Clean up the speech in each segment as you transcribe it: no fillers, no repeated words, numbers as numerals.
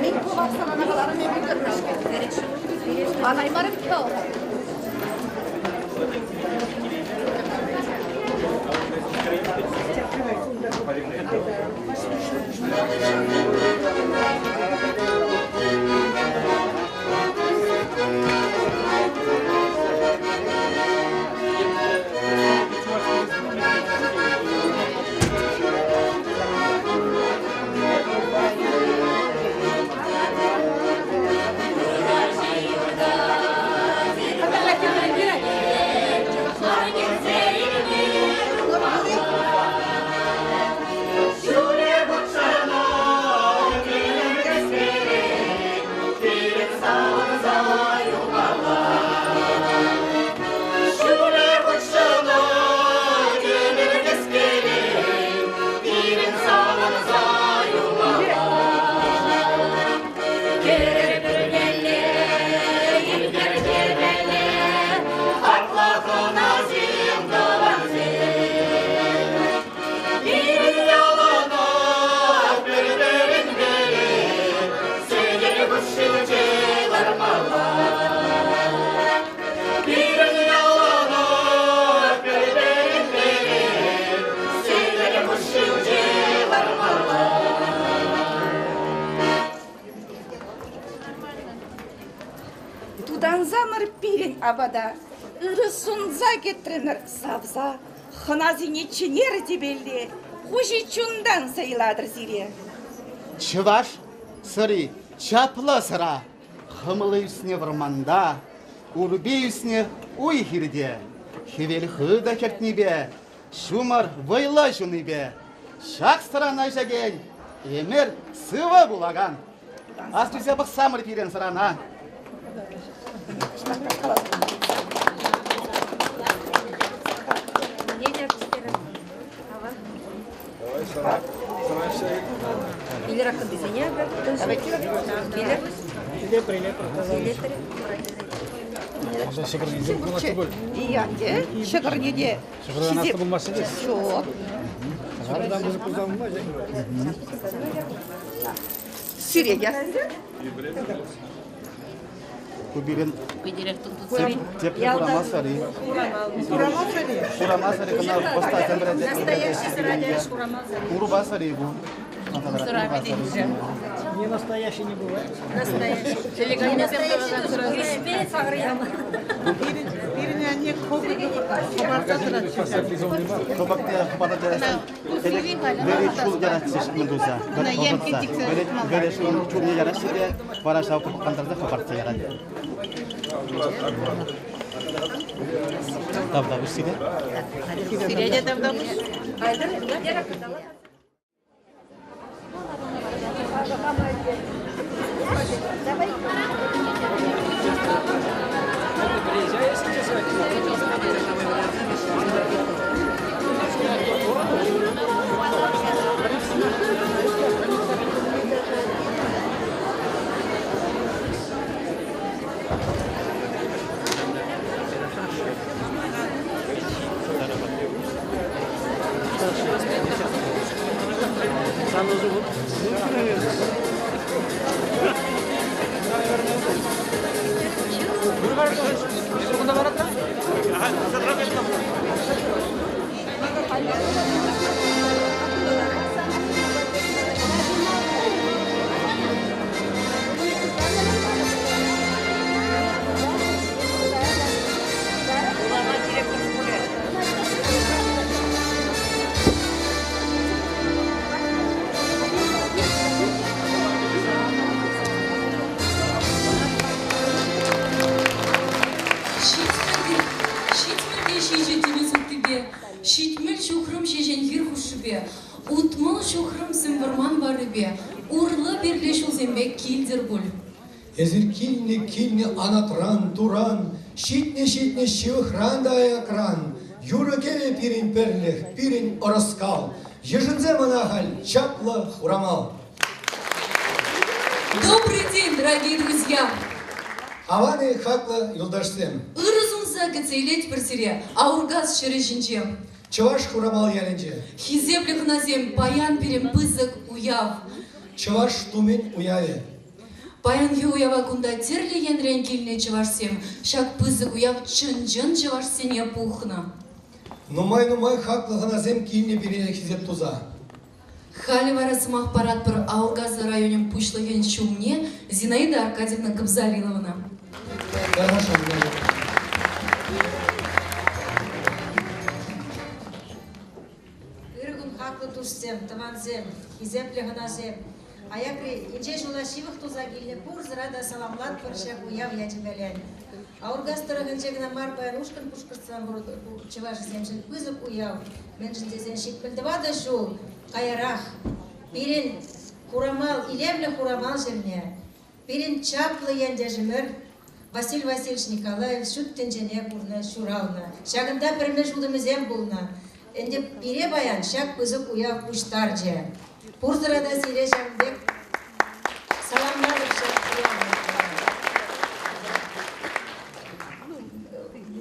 Мин пуласса каларӑм эпӗ Анаймарӑм Тутансамӑр пирӗн апата, ырӑ сунса кӗтрӗмӗр савса. Хӑнасене чӗнер тӗпелте, хуҫи чунтан сӑйлатӑр сире. Чӑваш сӑри чаплӑ сӑра, хӑмӑлӗ ӳснӗ вӑрманта, урпи ӳснӗ уй-хирте, хӗвел хытӑ хӗртнипе, ҫумӑр вӑйлӑ ҫунипе ҫак сӑрана ӗҫекен ӗмӗр сывӑ пулакан. Астуса пӑхсамӑр пирӗн сӑрана. Ҫӑкӑрне те Ҫук. Сире ясты. Ку пирӗн тепле хурама сари. Хурама сари кӑна ӑста Урупа сари ку. Не настоящий не бывает. Настоящий. Пирӗн анне Хӑпакне хӑпарта Вӗри чул яратчӗҫ мӗн туса. Вӗри чулне яраҫҫӗ те вара ҫав кантарса хӑпартса ярать. Тавтапуҫ сире. Сире те тавтапуҫ. Ҫитмӗл те ҫичӗ тинӗс уттипе, 70 ҫухрӑм ҫеҫен хир хушшипе, 60 ҫухрӑм сӗм вӑрман варрипе, урлӑ-пирлӗ ҫулсемпе килтӗр пуль. Эсир килнӗ-килнӗ анатран, туран, ҫитнӗ-ҫитнӗ ҫывӑхран та аякран. Юрӑ-кӗвӗ пирӗн пӗрлӗх, пирӗн ӑрӑскал. Йышӑнсем ӑна халь чаплӑ Хурамал. Добрый день, дорогие друзья! Аван-и, хаклӑ юлташсем! Ырӑ сунса кӗтсе илетпӗр сире Аургаз ҫӗрӗ ҫинче. Чӑваш Хурамал ялӗнче. Хисеплӗ хӑнасем, паян пирӗн пысӑк уяв. Чӑваш тумӗн уявӗ. Паянхи уява кунта тӗрлӗ енрен килнӗ чӑвашсем ҫак пысӑк уяв чӑн-чӑн чӑвашсене пухнӑ. Нумай-нумай хаклӑ хӑнасем килнӗ пире хисеп туса. Халӗ вара сӑмах паратпӑр Аургазӑ районӗн пуҫлӑхӗн ҫумне Зинаида Аркадьевна Кобзалиловна. Ырӑ кун хаклӑ туссем, тӑвансем, хисеплӗ хӑнасем. Аякри инҫе ҫула ҫывӑх туса килнӗ пурсӑра та саламлатпӑр ҫак уяв ячӗпелен. Аургаз тӑрӑхӗнче кӑна мар паян ушкӑн Пушкӑртстан чӑвашӗсемшӗн пысӑк уяв. Мӗншӗн тесен 74 ҫул каярах пирӗн Хурамал, илемлӗ Хурамал ҫӗрне, пирӗн чаплӑ ентешӗмӗр Василий Васильевич Николаев ҫут тӗнчене курнӑ, ҫуралнӑ. Ҫакӑнта пӗрмеш утӑмӗсем пулнӑ. Ӗнтӗ пире паян ҫак пысӑк уяв пуҫтарчӗ. Пурсӑра та сире ҫавӑн пек саламлатӑп ҫак уяв.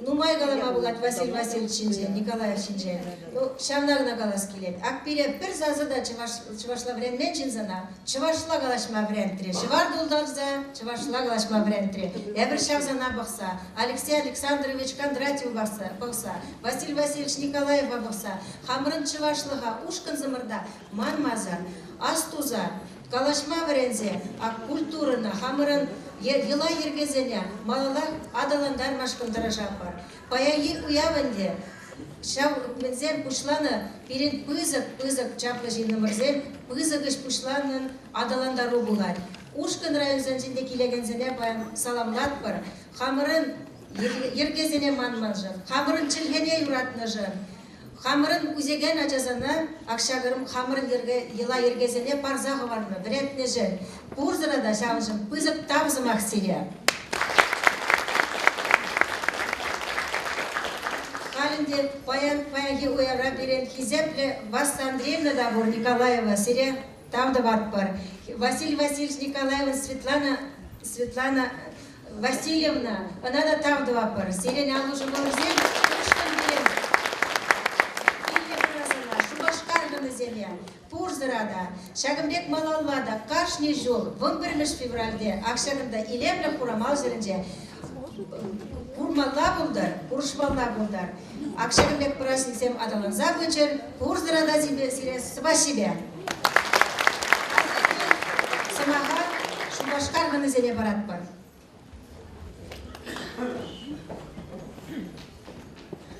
Нумай калама пулать Василий Васильевич ҫинчен, Николаев ҫинчен. Ну, ҫавна кӑна калас килет. Ак пире пӗр сасӑ та чӑваш, чӑвашла вӗренмен ҫын сана чӑвашла калаҫма вӗрентрӗ. Ҫӑвар тултарса чӑвашла калаҫма вӗрентрӗ. Эпир ҫав сана пӑхса, Алексей Александрович Кондратьева пӑхса, Василий Васильевич Николаева пӑхса, хамӑрӑн чӑвашлӑха ушкӑнсӑмӑрта манмасӑр, ас туса, калаҫма вӗренсе, ак культурӑна, хамӑрӑн йӑла-йӗркесене малаллах аталантармашкӑн тӑрӑшатпӑр. Паянхи уяв ӗнтӗ ҫав мӗнсем пуҫланӑ пирӗн пысӑк-пысӑк чаплӑ ҫыннӑмӑрсем пысӑк ӗҫ пуҫланӑн аталантару пулать. Ушкӑн районсенчен те килекенсене паян саламлатпӑр. Хамӑрӑн йӗркесене манманшӑн, хамӑрӑн чӗлхене юратнӑшӑн, хамӑрӑн ӳсекен ачасене ак ҫакӑрӑм хамӑрӑн йӑла-йӗркесене парса хӑварнӑ, вӗрентнӗшӗн пурсӑра та ҫавӑншӑн пысӑк тав сӑмах сире. Халь ӗнтӗ паян паянхи уявра пирӗн хисеплӗ Васса Андреевна та пур Николаева сире тав тӑватпӑр. Василий Васильевич Николаевӑн Светлана Светлана Васильевна, ӑна та тав тӑватпӑр. Сирӗн аллушӑмӑрсем ушкӑн пирӗн килнӗ хӑнасене, Шупашкар хӑнисене, пурсӑра та ҫакӑн пек малалла та кашни ҫул 11 февральте ак ҫакӑнта илемлӗ Хурамал ҫӗрӗнче курмалла пултӑр, курӑшмалла пултӑр. Ак ҫакӑн пек праҫниксем аталанса пыччӑр. Пурсӑра та сире спасибо. Сӑмаха Шупашкар хӑнисене паратпӑр.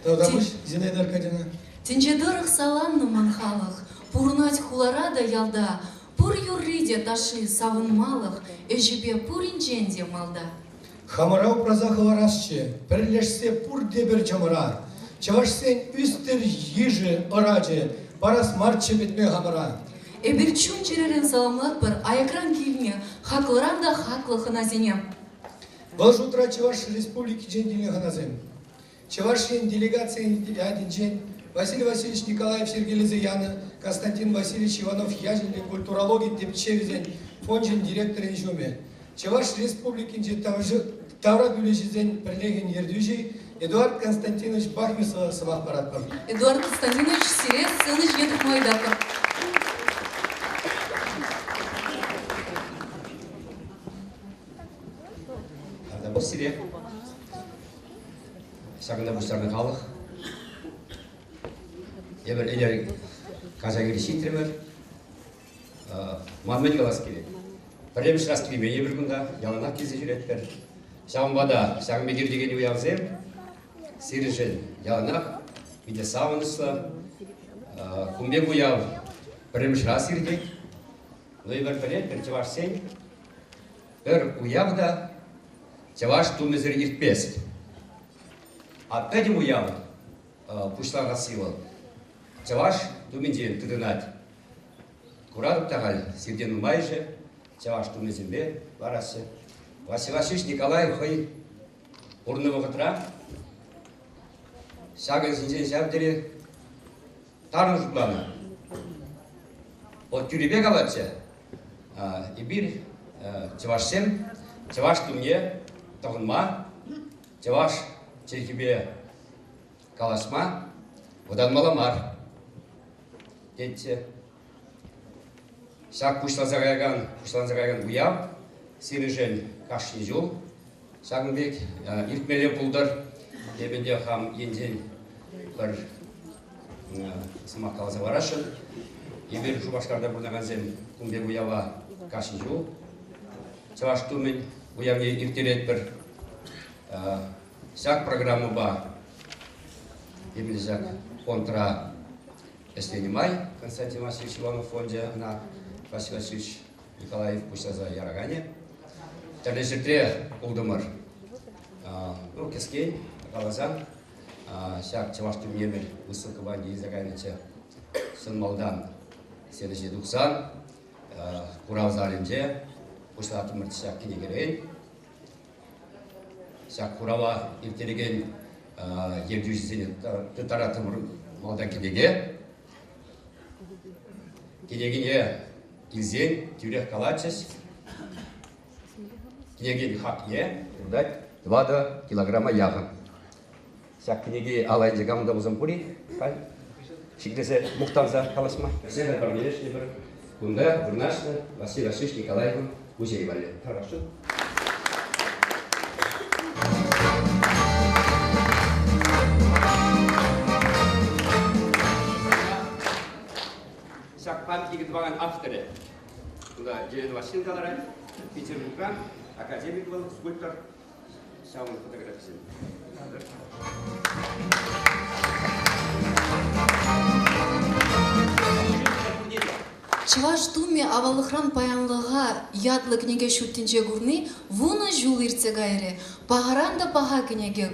Тавтапуҫ, Зинаида Аркадьевна. Тӗнче тӑрӑх саланнӑ ман халӑх, пурӑнать хулара та ялта. Пур юрри те ташши савӑнмалӑх, ӗҫӗпе пуринчен те малта. Хамӑра упраса хӑварасчӗ, пӗрлешсе пурте пӗр чӑмӑра. Чӑвашсен ӳстӗр йышӗ, ӑрачӗ, парас марччӗ пӗтме хамӑра. Эпир чун-чӗререн саламлатпӑр аякран килнӗ хаклӑран та хаклӑ хӑнасене. Вӑл шутра Чӑваш Республикинчен килнӗ хӑнасем. Чӑваш Ен делегацийӗн ятӗнчен Василий Васильевич Николаев йӗркелесе янӑ Константин Васильевич Иванов ячӗллӗ культурологи тӗпчевӗсен фончӗн директорӗн ҫумӗ, Чӑваш Республикинчи тавра пӳлӗҫӗсен пӗрлӗхӗн ертӳҫи Эдуард Константинович Бахмисова сӑмах паратпӑр. Эдуард Константинович, сире сцена ҫине тухма ыйтатпӑр. Тавтапуҫ сире. Ҫакӑнта пуҫтарнӑ халӑх. Эпир ӗнер каҫа киле ҫитрӗмӗр. Ман мӗн калас килет? Пӗрремӗш раз килмен эпир кунта, яланах килсе ҫӳретпӗр. Ҫавӑнпа та ҫакӑн пек иртекен уявсем сирӗншӗн яланах питӗ савӑнӑҫлӑ. Кун пек уяв пӗрремӗш раз иртет. Ну эпир пӗлетпӗр, чӑвашсен пӗр уяв та чӑваш тумӗсӗр иртмест. А пӗтӗм уяв пуҫланасси вӑл чӑваш тумӗнчен тытӑнать. Куратӑп та халь, сиртен нумайӑшӗ чӑваш тумӗсемпе лараҫҫӗ. Василий Васильевич Николаев хӑй пурӑннӑ вӑхӑтра ҫакӑн ҫинчен ҫав тери тарӑн шутланӑ. Вӑл тӳрипе калатчӗ, эпир чӑвашсем чӑваш тумне тӑхӑнма, чӑваш чӗлхипе калаҫма вӑтанмалла мар, тетчӗ. Ҫак пуҫласа каякан, пуҫланса каякан уяв сирӗншӗн кашни ҫул ҫакӑн пек иртмелле пултӑр. Эпӗ те хам енчен пӗр сӑмах каласа парасшӑн. Эпир Шупашкарта пурӑнакансем кун пек уява кашни ҫул чӑваш тумӗн уявне ирттеретпӗр. Ҫак программӑпа эпир ҫак фондра ӗҫленӗ май Константин Васильевич Иванов фончӗ ӑна Василий Васильевич Николаев пуҫласа яраканӗ. Тӗрлӗ ҫӗртре пултӑмӑр. Ну, кӗскен каласан, ҫак чӑваш тумне выставкӑпа илсе кайнӑччӗ. Чӑн малтан сцена ҫине тухсан курав залӗнче пуҫлаттӑмӑр ҫак кӗнекерен. Ҫак курава ирттерекен ертӳҫӗсене тыттараттӑмӑр малтан кӗнеке. Кӗнекене илсен тӳрех калатчӗҫ. Кӗнекен хакне унта 4 килограмма яхӑн. Ҫак кӗнеке ал айӗнче камӑн та пулсан пур-и халь? Шиклесе, мухтанса калаҫма. Вӗсем парнелешнӗ пӗр кунта вырнаҫнӑ Василий Васильевич Николаевӑн музейӗ валли. Хорошо. Ҫак памятнике тӑвакан авторӗ кунта Елена Васильевна каларать, Петербургран, академик вӑл, скульптор. Ҫавӑн фотографисем. Чӑваш тумӗ аваллӑхран паянлӑха ятлӑ кӗнеке ҫут тӗнче курни 10 ҫул иртсе кайрӗ. Пахаран та паха кӗнеке,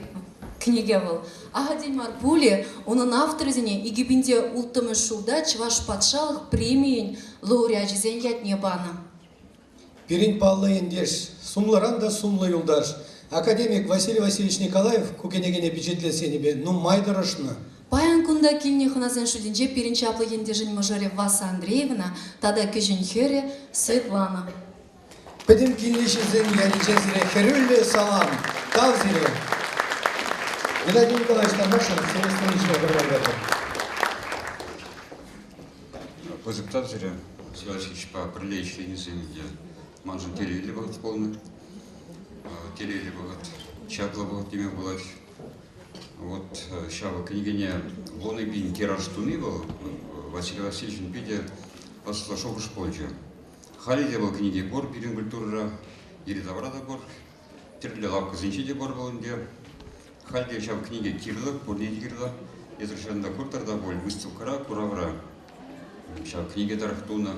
кӗнеке вӑл. Ахальтен мар пулӗ унӑн авторӗсене 2006 ҫулта Чӑваш патшалӑх премийӗн лауреачӗсен ятне панӑ. Пирӗн паллӑ ентеш, сумлӑран та сумлӑ юлташ, академик Василий Васильевич Николаев ку кӗнекене пичетлес енӗпе нумай тӑрӑшнӑ. Паян кунта килнӗ хӑнасен шутӗнче пирӗн чаплӑ ентешӗн мӑшӑрӗ Васа Андреевна тата кӗҫӗн хӗрӗ Светлана. Пӗтӗм килнӗ ҫынсен ятӗнчен сире хӗрӳллӗ салам! Тав сире! Геннадий Николаевич Тамашин сире сцена ҫине кӑмӑллатӑп. Пысӑк тав сире, Васильевичпа пӗрле ӗҫленисем те маншӑн телейлӗ вӑхӑт пулнӑ. Телейлӗ вӑхӑт, чаплӑ вӑхӑт теме пулать. Вот ҫав кӗнекене 10 000 тираж туни вӑл Василий Васильевичӑн питӗ ӑслӑ шухӑш пулчӗ. Халӗ те вӑл кӗнеке пур пирӗн культурӑра, йӗри-тавра та пур, тӗрлӗ лавккасенче те пур вӑл ӗнтӗ. Халь те ҫав кӗнеке кирлӗ, пурне те кирлӗ. Эсир ҫавӑнта куртӑр та пуль, выставкӑра, куравра ҫав кӗнеке тӑрӑх тунӑ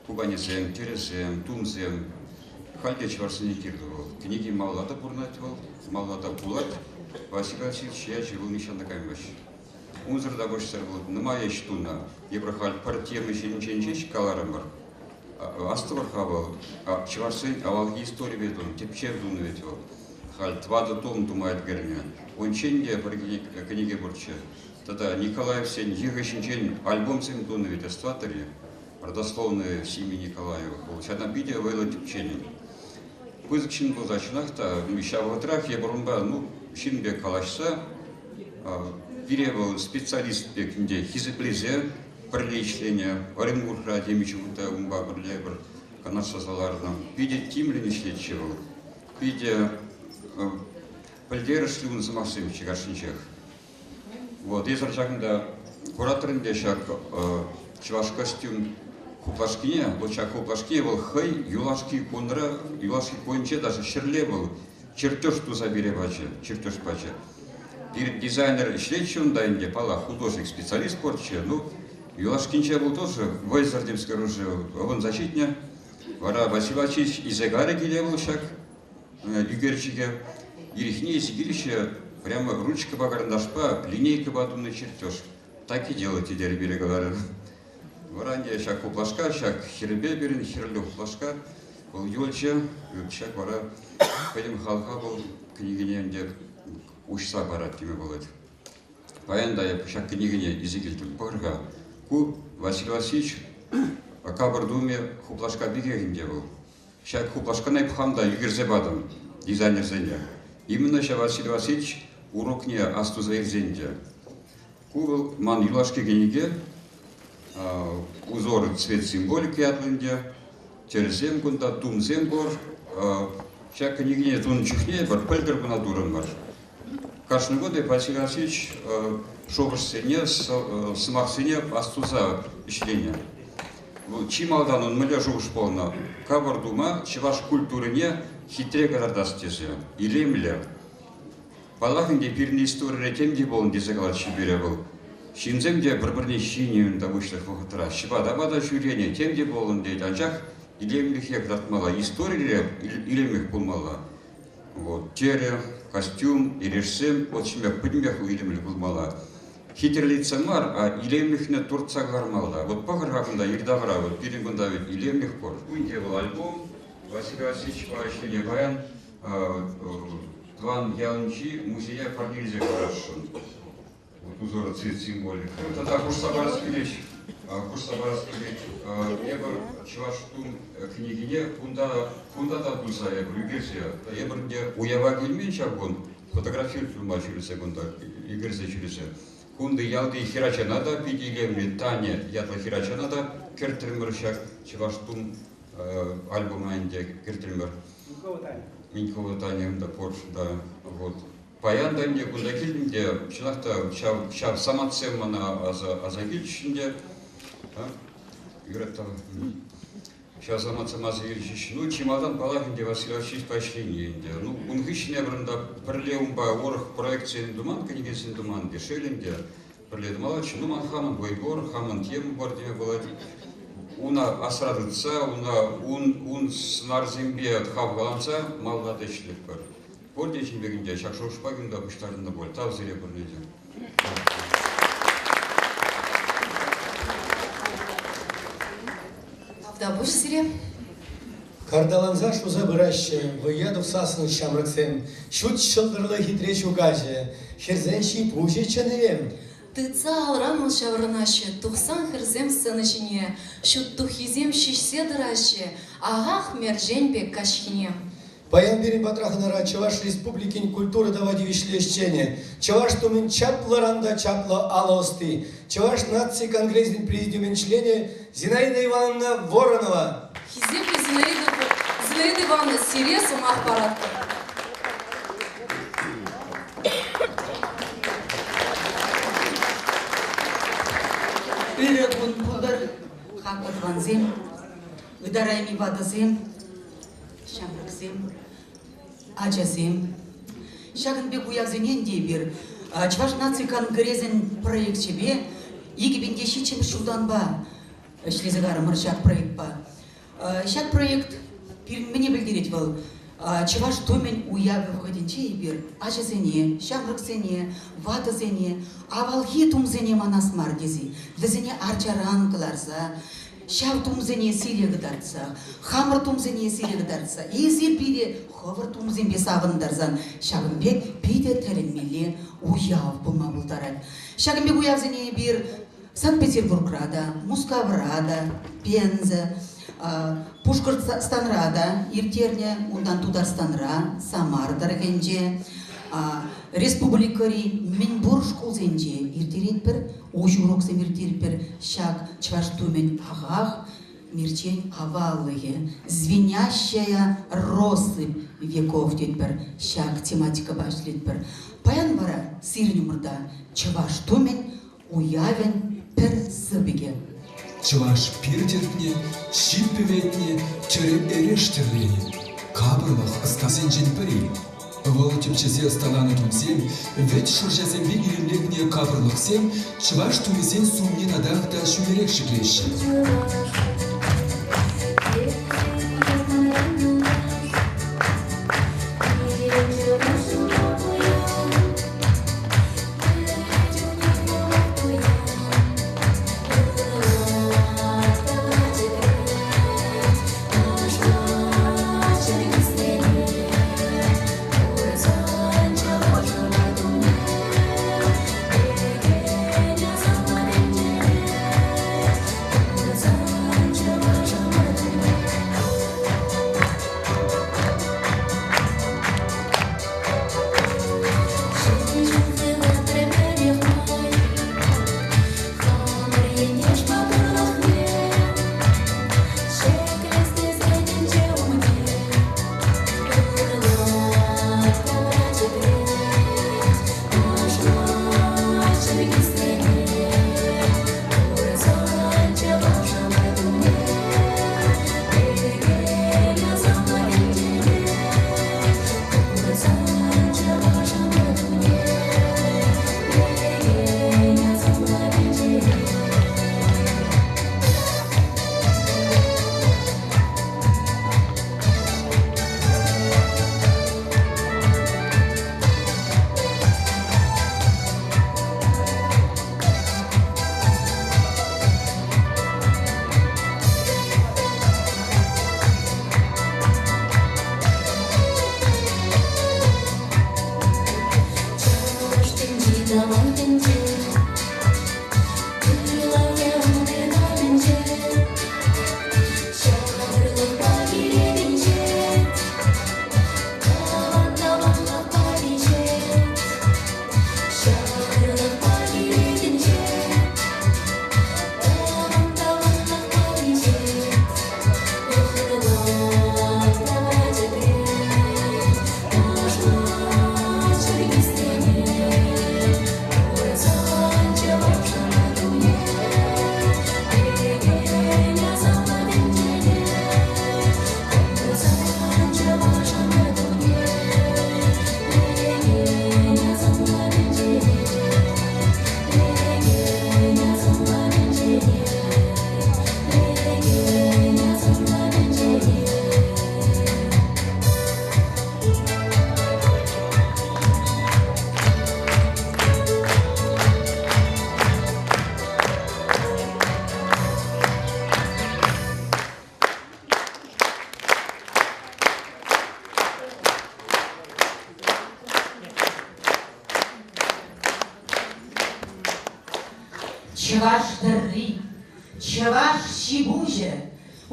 пуканесем, тӗрӗсем, тумсем. Халь те чӑвашсене кирлӗ вӑл. Кӗнеки малалла та пурӑнать вӑл, малалла та пулать. Василий Васильевич ячӗ вӑл нихҫан та каймасть. Унсӑр та пуҫсӑр вӑл нумай ӗҫ тунӑ. Эпир халь пӗр тема ҫинчен ҫеҫ каларӑмӑр. Астӑвӑр-ха вӑл, чӑвашсен авалхи историпе тунӑ, тӗпчев тунӑ вӗт вӑл. Халь тӑватӑ том тума ӗлкӗрнӗ. Унччен те пӗр кӗнеке пурччӗ. Тата Николаевсен йӑхӗ ҫинчен альбомсем тунӑ вӗт, астӑватӑр-и? Родословная семьи Николаевых. Вӑл ҫакна питӗ вӑйлӑ тӗпченӗ. Пысӑк ҫын пулса чӑнах та ҫав вӑхӑтрах эпир унпа ну, ҫын пек калаҫса, пире вӑл специалист пек ӗнтӗ хисеплесе пӗрле ӗҫленӗ. Оренбургра темиҫе хут та унпа пӗрле пӗр канашласа ларнӑ. Питӗ тимлӗн ӗҫлетчӗ вӑл. Питӗ пӗлтерӗшлӗ ун сӑмахсемччӗ кашнинчех. Вот, эсӗр ҫакӑнта куратӑр ӗнтӗ ҫак чӑваш костюм хуплашкине, вот ҫак хуплашки вӑл хӑй юлашки кунра, юлашки кунӗнче даже ҫӗрле вӑл чертеж туса пире пачӗ, чертеж пачӗ. Пирӗн дизайнер ӗҫлетчӗ унта ӗнтӗ, паллах, художник, специалист пурччӗ. Ну, юлашкинче вӑл тоже вӑйсӑр темскер уже ывӑнса ҫитнӗ. Вара Василий Васильевич илсе кайрӗ киле вӑл ҫак ӳкерчӗке. Ирхине илсе килеҫҫӗ, прямо ручкӑпа, карандашпа, линейкӑпа тунӑ чертеж. Так и делайте, терӗ пире каларӗ. Вара ӗнтӗ ҫак хуплашка, ҫак хӗрпе пирӗн хӗрлӗ хуплашка, вӑл юлчӗ. Ҫак вара пӗтӗм халӑха вӑл кӗнекене ӗнтӗ уҫса парать теме пулать. Паян та эп ҫак кӗнекене илсе килтӗм. Пӑхӑр-ха, ку Василий Васильевич капӑр тумӗ хуплашка пекех ӗнтӗ вӑл. Ҫак хуплашкана эп хам та ӳкерсе патӑм дизайнерсене. Именно ҫав Василий Васильевич урокне астуса илсен те. Ку вӑл ман юлашки кӗнеке. Узор цвет символики ятлӑ ӗнтӗ. Тӗрӗсем кунта, тумсем пур. Ҫак кӗнекене тунӑ чухне эпир пӗлтӗр кӑна турӑмӑр. Кашни год Василий Васильевич шухӑшсене, сӑмахсене астуса ӗҫленӗ. Чи малтан ун мӗнле шухӑш пулнӑ? Капӑр тума чӑваш культурине хитре кӑтартас тесе, илемлӗ. Паллах ӗнтӗ, пирӗн историре тем те пулнӑ тесе калать пире вӑл. Ҫынсем те пӗр-пӗрне ҫинӗ унта выҫлӑх вӑхӑтра. Ҫӑпатапа та ҫӳренӗ, тем те пулнӑ тет, анчах илемлӗхе кӑтартмалла, историре илемлӗх пулмалла. Вот, терӗ, костюм, эрешсем, вот ҫимех пӗтӗмпех илемлӗ пулмалла. Хитерлетсе мар, а илемлӗхне туртса кӑлармалла. Вот пӑхӑр-ха кунта йӗри-тавра, вот пирӗн кунта ведь илемлӗх пур. Ку вӑл альбом Василий Васильевич ӗҫленӗ паян тӑван ялӗнчи музея парнелесе парасшӑн. Вот узор цвет символика. Тата хушса парас килет, хушса парас килет. Эпӗр чӑваш тум кӗнекине кунта, кунта та туса эпӗр ӳкерсе. Эпӗр те уява килмен ҫав кун, фотографировать ҫӳресе кунта, ӳкерсе ҫӳресе. Кунти ялти хӗрачана та питӗ илемлӗ Таня ятлӑ хӗрачана та кӗртрӗмӗр ҫак чӑваш тум альбома ӗнтӗ кӗртрӗмӗр. Минкова Таня. Минкова Таня та пур, да, вот. Паян та ӗнтӗ кунта килтӗм те, чӑнах та ҫав, ҫав самантсем мана аса, аса килчӗҫ ӗнтӗ. Юрать Ҫав самантсем аса илчӗҫ. Ну, чи малтан, паллах, ӗнтӗ Василий Васильевичпа ӗҫлени ӗнтӗ. Ну, ун хыҫҫӑн эпӗ унта пӗрле унпа урӑх проектсем туман, кӗнекесем туман, шел ӗнтӗ. Пӗрле тумаллаччӗ. Ну, ман хамӑн вӑй пур, хамӑн тема пур теме пулать. Уна асра тытса, уна ун, ун сӑнарсемпе хавхаланса малалла та ӗҫлетпӗр. Пурте ҫын пек ӗнтӗ ҫак шухӑшпа кунта пуҫтарӑннӑ пуль. Тав сире пурне те. Тавтапуҫ сире. Карталанса шуса пыраҫҫӗ вӑййа тухсассӑн ҫамрӑксем. Ҫут ҫӑлтӑрлӑ хитре ҫу каҫӗ, хӗрсен ҫи-пуҫӗ чӑн-илем. Тытса алран ун ҫаврӑнаҫҫӗ, тухсан хӗрсем сцена ҫине. Ҫут тухйисем ҫиҫсе тӑраҫҫӗ, ахах мерчен пек каҫхине. Паян пирӗн патра хӑнара Чӑваш Республикин культура тава тивӗҫлӗ ӗҫченӗ, чӑваш тумӗн чаплӑран та чаплӑ алӑ ӑсти, Чӑваш наци конгресӗн президиумӗн членӗ Зинаида Ивановна Воронова. Хисеплӗ Зинаида, Зинаида Ивановна, сире сӑмах паратпӑр. Ырӑ кун пултӑр, хаклӑ тӑвансем, ытарайми ватӑсем, ҫамрӑксем, ачасем. Ҫакӑн пек уявсене ӗнтӗ эпир Чӑваш наци конгресӗн проекчӗпе 2007 ҫултанпа ӗҫлесе карӑмӑр ҫак проектпа. Ҫак проект пирӗн мӗне пӗлтерет вӑл? Чӑваш тумӗн уявӗ вӑхӑтӗнче эпир ачасене, ҫамрӑксене, ватӑсене авалхи тумсене манас мар тесе вӗсене арчаран кӑларса Ҫав тумсене сире кӑтартса, хамӑр тумсене сире кӑтартса, эсир пире хӑвӑр тумсемпе савӑнтарсан ҫакӑн пек питӗ тӗлӗнмелле уяв пулма пултарать. Ҫакӑн пек уявсене эпир Санкт-Петербургра та, Мускавра та, Пенза, Пушкӑртстанра та ирттернӗ, унтан Тутарстанра, Самар тӑрӑхӗнче, республикӑри мӗнпур шкулсенче ирттеретпӗр. Уҫӑ уроксем ирттеретпӗр. Ҫак чӑваш тумӗн ахах мерчен аваллӑхӗ, звенящая россыпь веков тетпӗр. Ҫак тематикӑпа ӗҫлетпӗр. Паян вара сирӗн умӑрта чӑваш тумӗн уявӗн пӗр сыпӑкӗ. Чӑваш пир тӗртнӗ, ҫип пӗветнӗ, тӗрӗ эреш тӗрленӗ. Капӑрлӑх ӑстасенчен пӗри. Вӑл тӗпчесе ӑсталанӑ тумсем, вӗт шӑрҫасемпе илемлетнӗ капӑрлӑхсем чӑваш тумӗсен сумне татах та ҫӳлерех ҫӗклеҫҫӗ. Чӑваш тӗрри, чӑваш ҫи-пуҫӗ,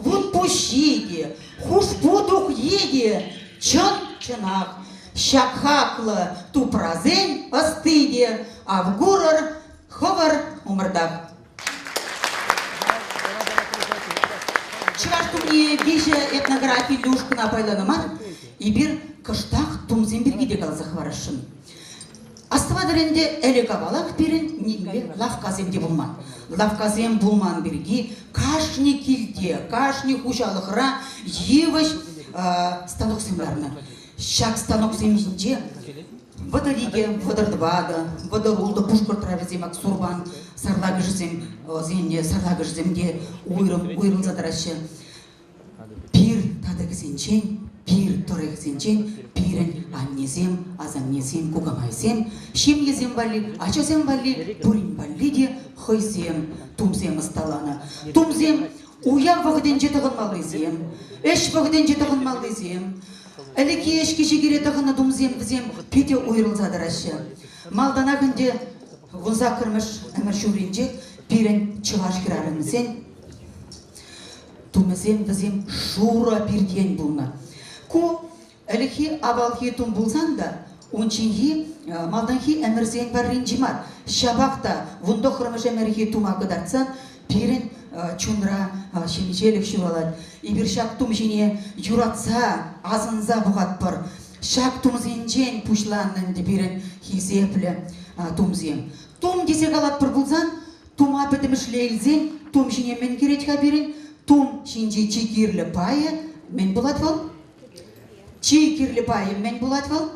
вут-пуҫҫи те, хушпу тухйи те чӑн-чӑнах ҫак хаклӑ тупрасен ӑсти те ав курӑр хӑвӑр умӑртах. Чӑваш тумне виҫӗ этнографиллӗ ушкӑна пайланӑ мар, эпир кӑштах тумсем пирки те каласа хӑварасшӑн. Астӑватӑр ӗнтӗ, ӗлӗк-авалах пирӗн нимле лавккасем те пулман. Лавккасем пулман пирки кашни килте, кашни хуҫалӑхра йывӑҫ станоксем ларнӑ. Ҫак станоксем ҫинче 32, 34, 36 пушкӑртра вӗсем ак сурпан сарлакӑшӗсем, сарлакӑшӗсем те уйрӑм уйрӑлса тӑраҫҫӗ. Пир татӑкӗсенчен, пир тӑрӑхӗсенчен пирӗн аннесем, асаннесем, кукамайсем ҫемьесем валли, ачасем валли, пурин валли те хӑйсем тумсем ӑсталанӑ. Тумсем уяв вӑхӑтӗнче тӑхӑнмаллисем, ӗҫ вӑхӑтӗнче тӑхӑнмаллисем, ӗлӗкхи ӗҫкӗ-ҫикӗре тӑхӑннӑ тумсем вӗсем питӗ уйрӑлса тӑраҫҫӗ. Малтанах ӗнтӗ вунсаккӑрмӗш ӗмӗр ҫурринче пирӗн чӑваш хӗрарӑмӗсен Тумӗсем вӗсем шурӑ пиртен пулнӑ. Ку ӗлӗкхи авалхи тум пулсан та унчченхи малтанхи ӗмӗрсен варринчи мар. Ҫапах та вунтӑххӑрмӗш ӗмӗрхи тума кӑтартсан пирӗн чунра ҫемҫелӗх ҫуралать. Эпир ҫак тум ҫине юратса, асӑнса пӑхатпӑр. Ҫак тумсенчен пуҫланнӑ ӗнтӗ пирӗн хисеплӗ тумсем. Тум тесе калатпӑр пулсан Тума пӗтӗмӗшле илсен тум ҫине мӗн кӗрет-ха пирӗн? Тум ҫинчи чи кирлӗ пайӗ мӗн пулать вӑл? Чи кирлӗ пайӗ мӗн пулать вӑл?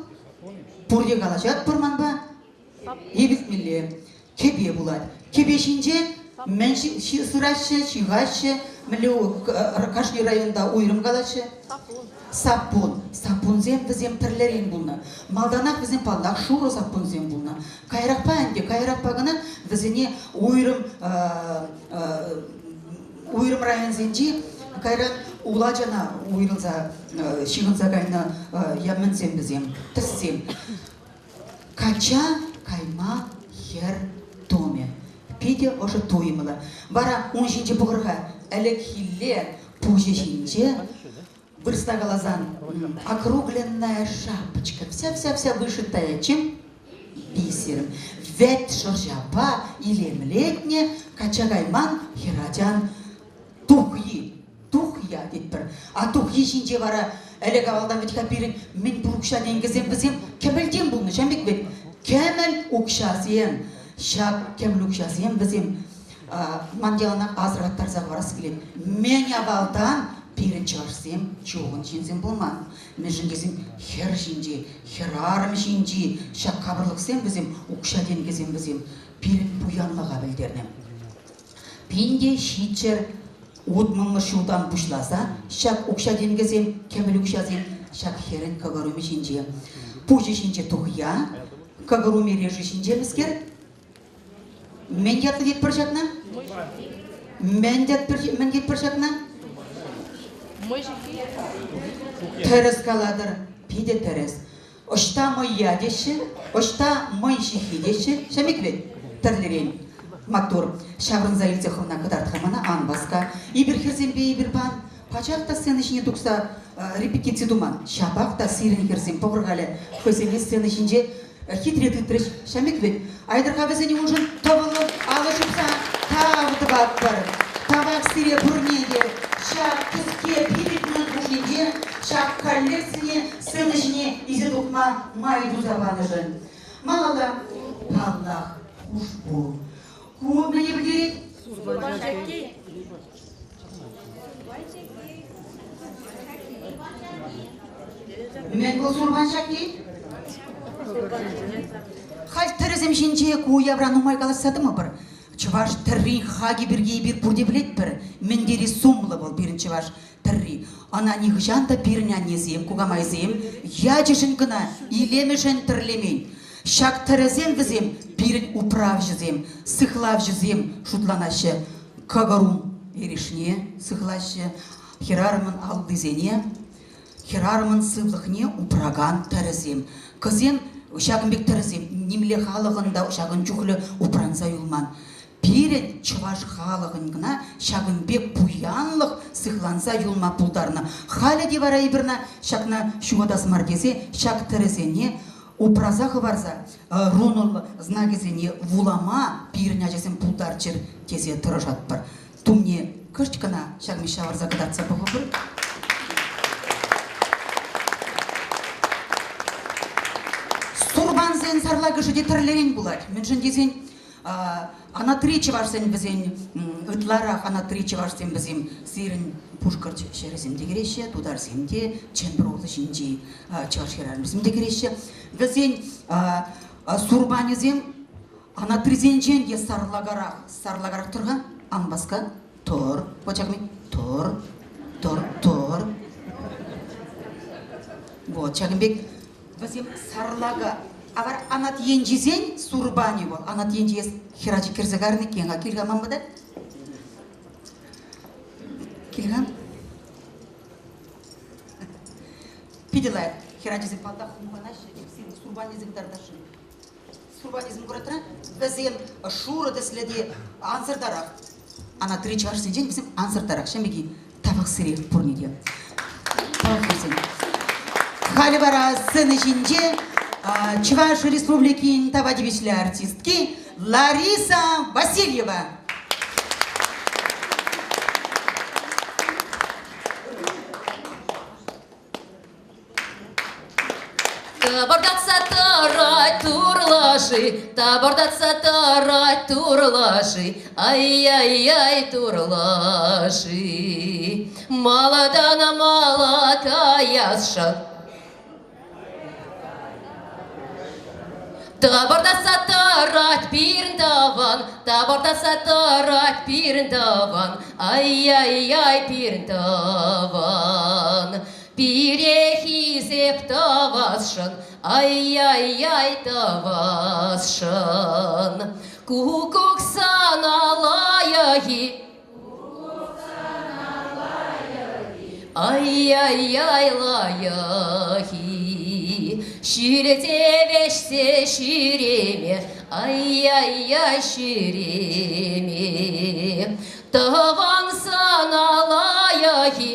Пурте калаҫатпӑр манпа. Илтмелле. Кӗпе пулать. Кӗпе ҫинче мӗн сыраҫҫӗ, ҫыхаҫҫӗ, мӗнле кашни районта уйрӑм калаҫҫӗ. Саппун. Саппунсем вӗсем тӗрлӗрен пулнӑ. Малтанах вӗсем, паллах, шурӑ саппунсем пулнӑ. Каярахпа ӗнтӗ, каярахпа кӑна вӗсене уйрӑм уйрӑм районсенчи кайран улачана уйрӑлса ҫыхӑнса кайнӑ мӗнсем вӗсем, тӗссем. Качча кайма хӗр тумӗ. Питӗ ӑшӑ туйӑмлӑ. Вара ун ҫинче пӑхӑр-ха, ӗлӗкхилле пуҫӗ ҫинче вырӑсла каласан округленная шапочка, вся-вся-вся вышитая чем? Бисером. Вӗт шӑрҫапа илемлетнӗ качча кайман хӗрачан тухйи. Тухья тетпӗр. А тухйи ҫинче вара ӗлӗк-авалтан вӗт-ха пирӗн мӗн пур укҫа-тенкӗсем вӗсем кӗмӗлтен пулнӑ, ҫавӑн пек вӗт. Кӗмӗл укҫасем. Ҫак кӗмӗл укҫасем вӗсем ман яланах асӑрхаттарса хӑварас килет. Мӗн авалтан пирӗн чӑвашсем чухӑн ҫынсем пулман. Мӗншӗн тесен хӗр ҫинчи, хӗрарӑм ҫинчи ҫак капӑрлӑхсем вӗсем, укҫа-тенкӗсем вӗсем пирӗн пуянлӑха пӗлтернӗ. 1700 утмӑлмӗш ҫултан пуҫласа ҫак укҫа-тенкӗсем, кӗмӗл укҫасем ҫак хӗрӗн кӑкӑр умӗ ҫинче. Пуҫӗ ҫинче тухья, кӑкӑр умӗ лешӗ ҫинче мӗскер? Мӗн ятлӑ тетпӗр ҫакна? Мӗн тетпӗр, мӗн тетпӗр ҫакна? Тӗрӗс калатӑр, питӗ тӗрӗс. Ӑҫта мӑйя теҫҫӗ, ӑҫта мӑй ҫыххи теҫҫӗ, ҫамик вӗт тӗрлӗрен. Маттур, ҫаврӑнса илсе хӑвна кӑтарт-ха мана, ан васка. Эпир хӗрсемпе эпир пан пачах та сцена ҫине тухса репетици туман. Ҫапах та сирӗн хӗрсем пӑхӑр халӗ хӑйсене сцена ҫинче хитре тытрӗҫ. Ҫамик вӗт. Айтӑр-ха вӗсене уншӑн тӑвӑллӑн алӑ ҫупса тав тӑватпӑр. Тавах сире пурне те ҫак кӗске пилӗк минут хушшинче ҫак коллекцине сцена ҫине илсе тухма май туса панӑшӑн. Малалла, паллах, хушпу. Ку мӗне пӗлтерет? Мӗн вӑл сурпан ҫакки? Халь тӗрӗсем ҫинче ку уявра нумай калаҫса тӑмӑпӑр. Чӑваш тӗррин хакӗ пирки эпир пурте пӗлетпӗр. Мӗн тери сумлӑ вӑл пирӗн чӑваш тӗрри. Ӑна нихӑҫан та пирӗн аннесем, кукамайсем ячӗшӗн кӑна, илемӗшӗн тӗрлемен. Ҫак тӗрӗсем вӗсем пирӗн управҫӑсем, сыхлавҫӑсем шутланаҫҫӗ. Кӑкӑрум эрешне сыхлаҫҫӗ, хӗрарӑмӑн аллисене, хӗрарӑмӑн сывлӑхне упракан тӗрӗсем. Кӑсем ҫакӑн пек тӗрӗсем нимле халӑхӑн та ҫакӑн чухлӗ упранса юлман. Пирӗн чӑваш халӑхӗн кӑна ҫакӑн пек пуянлӑх сыхланса юлма пултарнӑ. Халӗ те вара эпир ҫакна ҫухатас мар тесе ҫак тӗрӗсене упраса хӑварса рунӑллӑ знакӗсене вулама пирӗн ачасем пултарччӑр тесе тӑрӑшатпӑр. Тумне кӑшт кӑна ҫакна ҫавӑрса кӑтартса пӑхӑпӑр. Сурпансен сарлакӑшӗ те тӗрлӗрен пулать. Мӗншӗн тесен анатри чӑвашсен вӗсен ытларах анатри чӑвашсем вӗсем сирӗн пушкӑрт ҫӗрӗсем те кӗреҫҫӗ, тутарсем те, Чӗмпӗр облаҫӗнчи чӑваш хӗрарӑмӗсем те кӗреҫҫӗ. Вӗсен сурпанӗсем анатрисенчен те сарлакарах, сарлакарах тӑр-ха, ан васка, тӑр, почакми, тӑр, тӑр, тӑр. Вот, ҫакӑн пек вӗсем сарлака. А вара анат енчисен сурпанӗ вӑл, анат енчи эс хӗрачи кӗрсе карнӑ иккен-ха, кил-ха ман пата. Кил-ха. Питӗ лайӑх. Хӗрачасем паллах хумханаҫҫӗ, сурпанӗсем тартасшӑн. Сурпанӗсем куратра вӗсем шурӑ тӗслӗ те ансӑртарах. Анатри чӑвашсенчен вӗсем ансӑртарах. Ҫемьеки тавах сире пурне те. Тавах вӗсем. Халӗ вара сцена ҫинче Чӑваш Республикин тава тивӗҫлӗ артистки Лариса Васильева. Тапӑртатса тӑрать тур лаши, тапӑртатса тӑрать тур лаши, ай-яй-яй тур лаши. Малтан мала каясшӑн. Тапӑртатса тӑрать пирӗн тӑван, тапӑртатса тӑрать пирӗн тӑван, ай-яй-яй пирӗн тӑван. Пире хисеп тӑвасшӑн, ай-яй-яй тӑвасшӑн. Куккук сана лайӑх-и? Ай-яй-яй лайӑх-и, ҫӳлте вӗҫсе ҫӳреме, ай-яй-яй ҫӳреме. Тӑван сана лайӑх-и?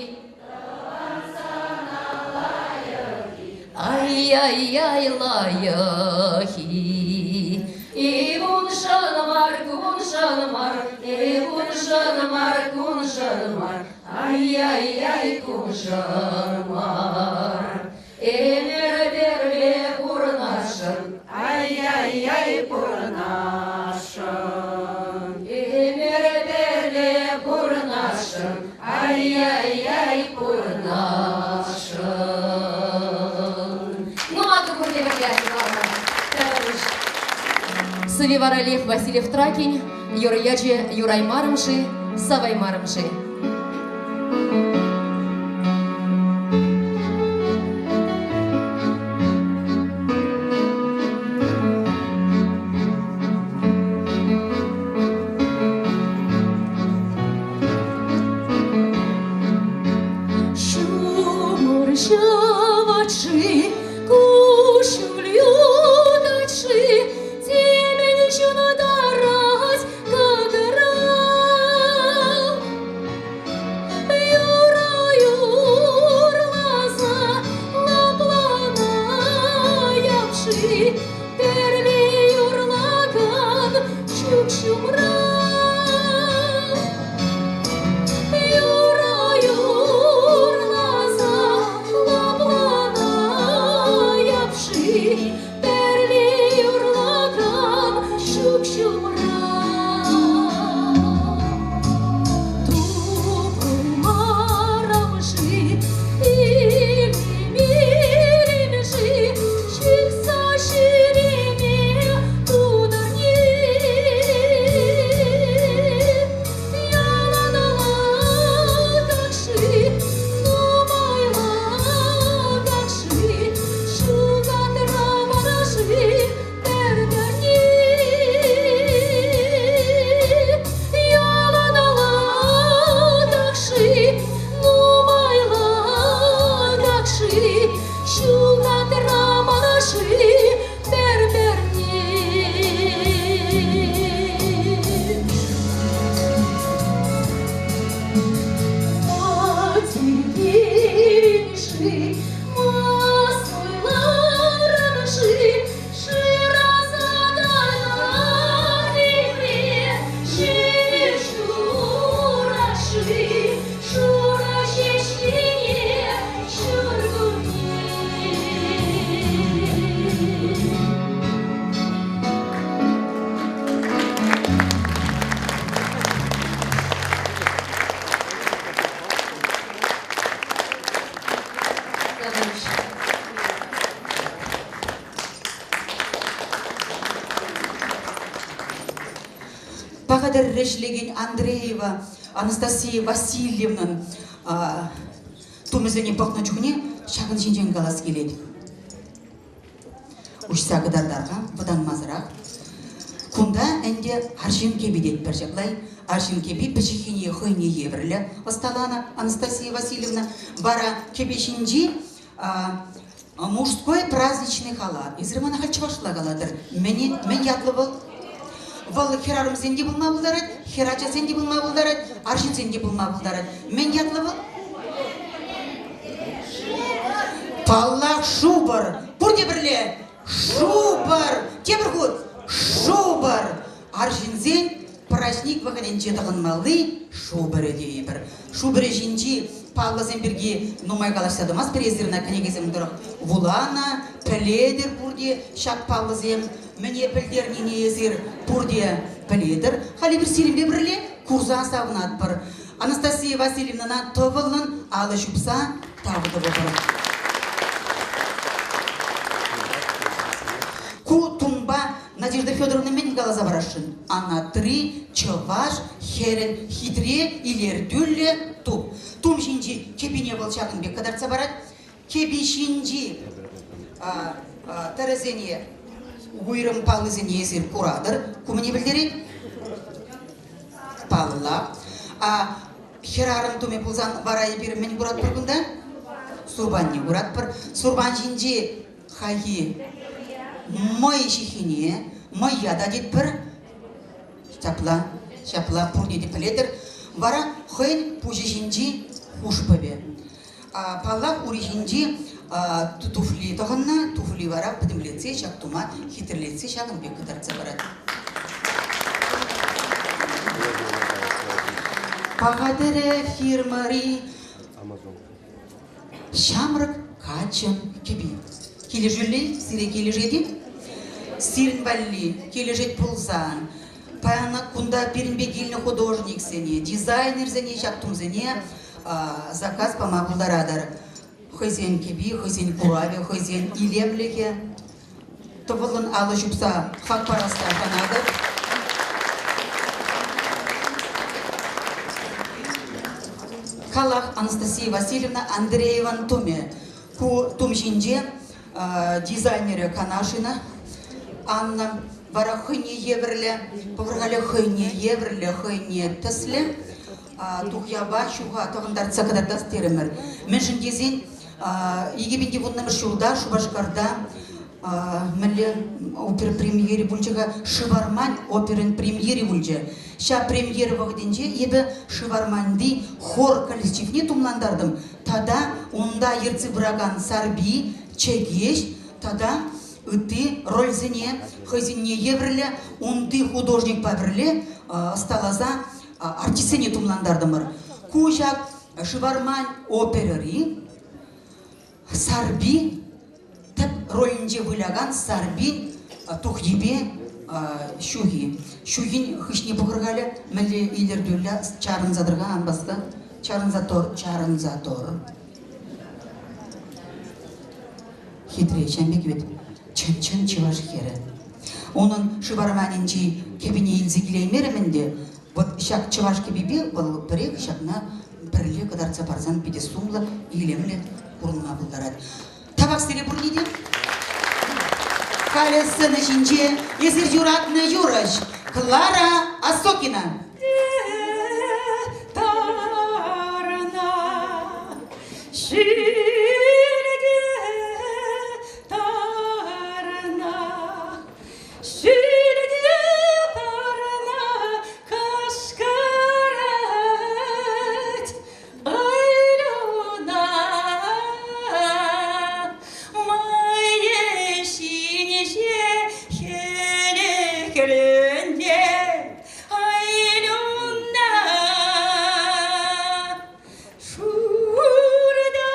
Ай-яй-яй лайӑх-и. Ивуншӑн мар, куншӑн мар, ивуншӑн мар, куншӑн мар, ай-яй-яй куншӑн мар. Ӗмӗр пӗрле пурӑнасшӑн, ай-яй-яй пурӑнасшӑн. Ӗмӗр пӗрле пурӑнасшӑн, ай-яй-яй пурӑнасшӑн. Ну, маттур пурте пӗрле Сӑви вара Лев Васильев Тракин, юрӑ ячӗ Юраймарӑм-ши, саваймарӑм-ши. Ҫумӑр ҫӑвать-ши, куҫҫуль юхать-ши, темӗн ҫунтарать кӑкӑра. Пахатӗрре ӗҫлекен Андреева Анастасия Васильевнӑн тумӗсене пӑхнӑ чухне ҫакӑн ҫинчен калас килет. Уҫса кӑтартар-ха, вӑтанмасӑрах. Кунта ӗнтӗ арҫын кӗпи тетпӗр ҫапла. Арҫын кӗпи пӗчӗкхине хӑйне евӗрлӗ ӑсталанӑ Анастасия Васильевна. Вара кӗпе ҫинчи мужской праздничный халат. Эсир мана халь чӑвашла калатӑр. Мӗн, мӗн ятлӑ вӑл? Вӑл хӗрарӑмсен те пулма пултарать, хӗрачасен те пулма пултарать, арҫынсен те пулма пултарать. Мӗн ятлӑ вӑл? Паллах, шупӑр. Пурте пӗрле. Шупӑр. Тепӗр хут. Шупӑр. Арҫынсен праҫник вӑхӑтӗнче тӑхӑнмалли шупӑрӗ тейӗпӗр. Шупӑрӗ ҫинчи паллӑсем пирки нумай калаҫса тӑмастпӑр эсир ӑна кӗнекесем тӑрӑх вуланӑ, пӗлетӗр пурте ҫак паллӑсем мӗне пӗлтернине эсир пурте пӗлетӗр. Халь эпир сирӗнпе пӗрле курса савӑнатпӑр. Анастасия Васильевнӑна тӑвӑллӑн алӑ ҫупса тав тӑвӑпӑр. Ку тумпа Надежда Федоровна мӗн каласа парасшӑн? Анатри чӑваш хӗрӗн хитре илӗртӳллӗ тум. Тум ҫинчи кӗпине вӑл ҫакӑн пек кӑтартса парать. Кӗпи ҫинчи тӗрӗсене, уйрӑм паллисене эсир куратӑр. Ку мӗне пӗлтерет? Паллах. А хӗрарӑм тумӗ пулсан вара эпир мӗн куратпӑр кунта? Сурпанне куратпӑр. Сурпан ҫинчи хайхи мӑй ҫыххине, мӑйя та тетпӗр. Ҫапла, ҫапла пурне те пӗлетӗр. Вара хӑйӗн пуҫӗ ҫинчи хушпӑвӗ. Паллах, ури ҫинчи туфли тӑхӑннӑ, туфли вара пӗтӗмлетсе ҫак тума хитӗрлетсе ҫакӑн пек кӑтартса парать. Паха тӗрӗ фирмӑри ҫамрӑк каччӑн кӗпи. Килӗшӳллӗ сире килӗшет-и? Сирӗн валли килӗшет пулсан, паян кунта пирӗнпе килнӗ художниксене, дизайнерсене ҫак тумсене заказ пама пултаратӑр. Хӑйсен кӗпи, хӑйсен куравӗ, хӑйсен илемлӗхӗ. Тӑвӑллӑн алӑ ҫупса хак парасса шанатӑп. Калах Анастасия Васильевна Андрееван тумӗ. Ку тум ҫинче дизайнерӗ Канашина Анна вара хӑйне евӗрлӗ, пӑхӑр-халӗ хӑйне евӗрлӗ, хӑйне тӗслӗ тухьяпа ҫуха тӑхӑнтартса кӑтартас терӗмӗр. Мӗншӗн тесен 2010 ҫулта Шупашкарта мӗнле опера премьери пулчӗ-ха? Шывармань оперӑн премьери пулчӗ. Ҫав премьера вӑхӑтӗнче эпӗ Шыварманьти хор коллективне тумлантартӑм тата унта ертсе пыракан Сарпи, Чӗкеҫ тата ытти рольсене хӑйсенне евӗрлӗ унти художникпа пӗрле ӑсталаса артистсене тумлантартӑмӑр. Ку ҫак Шывармань оперӑри Сарпи тӗп ролӗнче вылякан Сарпин тухйипе ҫухи. Ҫухин хыҫне пӑхӑр-халӗ, мӗнле илӗртӳллӗ чарӑнса тӑр-ха, ан васка. Чарӑнса тӑр, чарӑнса тӑр. Хитре ҫам пек вӗт, чӑн-чӑн чӑваш хӗрӗ. Унӑн Шыварманӗнчи кӗпине илсе килеймерӗм ӗнтӗ. Вӑт ҫак чӑваш кӗпипе вӑл пӗрех ҫакна пӗрле кӑтартса парсан питӗ сумлӑ, илемлӗ курӑнма пултарать. Тавах сире пурне те. Халӗ сцена ҫинче эсир юратнӑ юрӑҫ Клара Осокина. Тарна ҫӳлте тарна Ҫӳлте тарна кашкӑрать Айлюна мӑйӗ ҫинче хӗлӗхленте Айлюна шурта.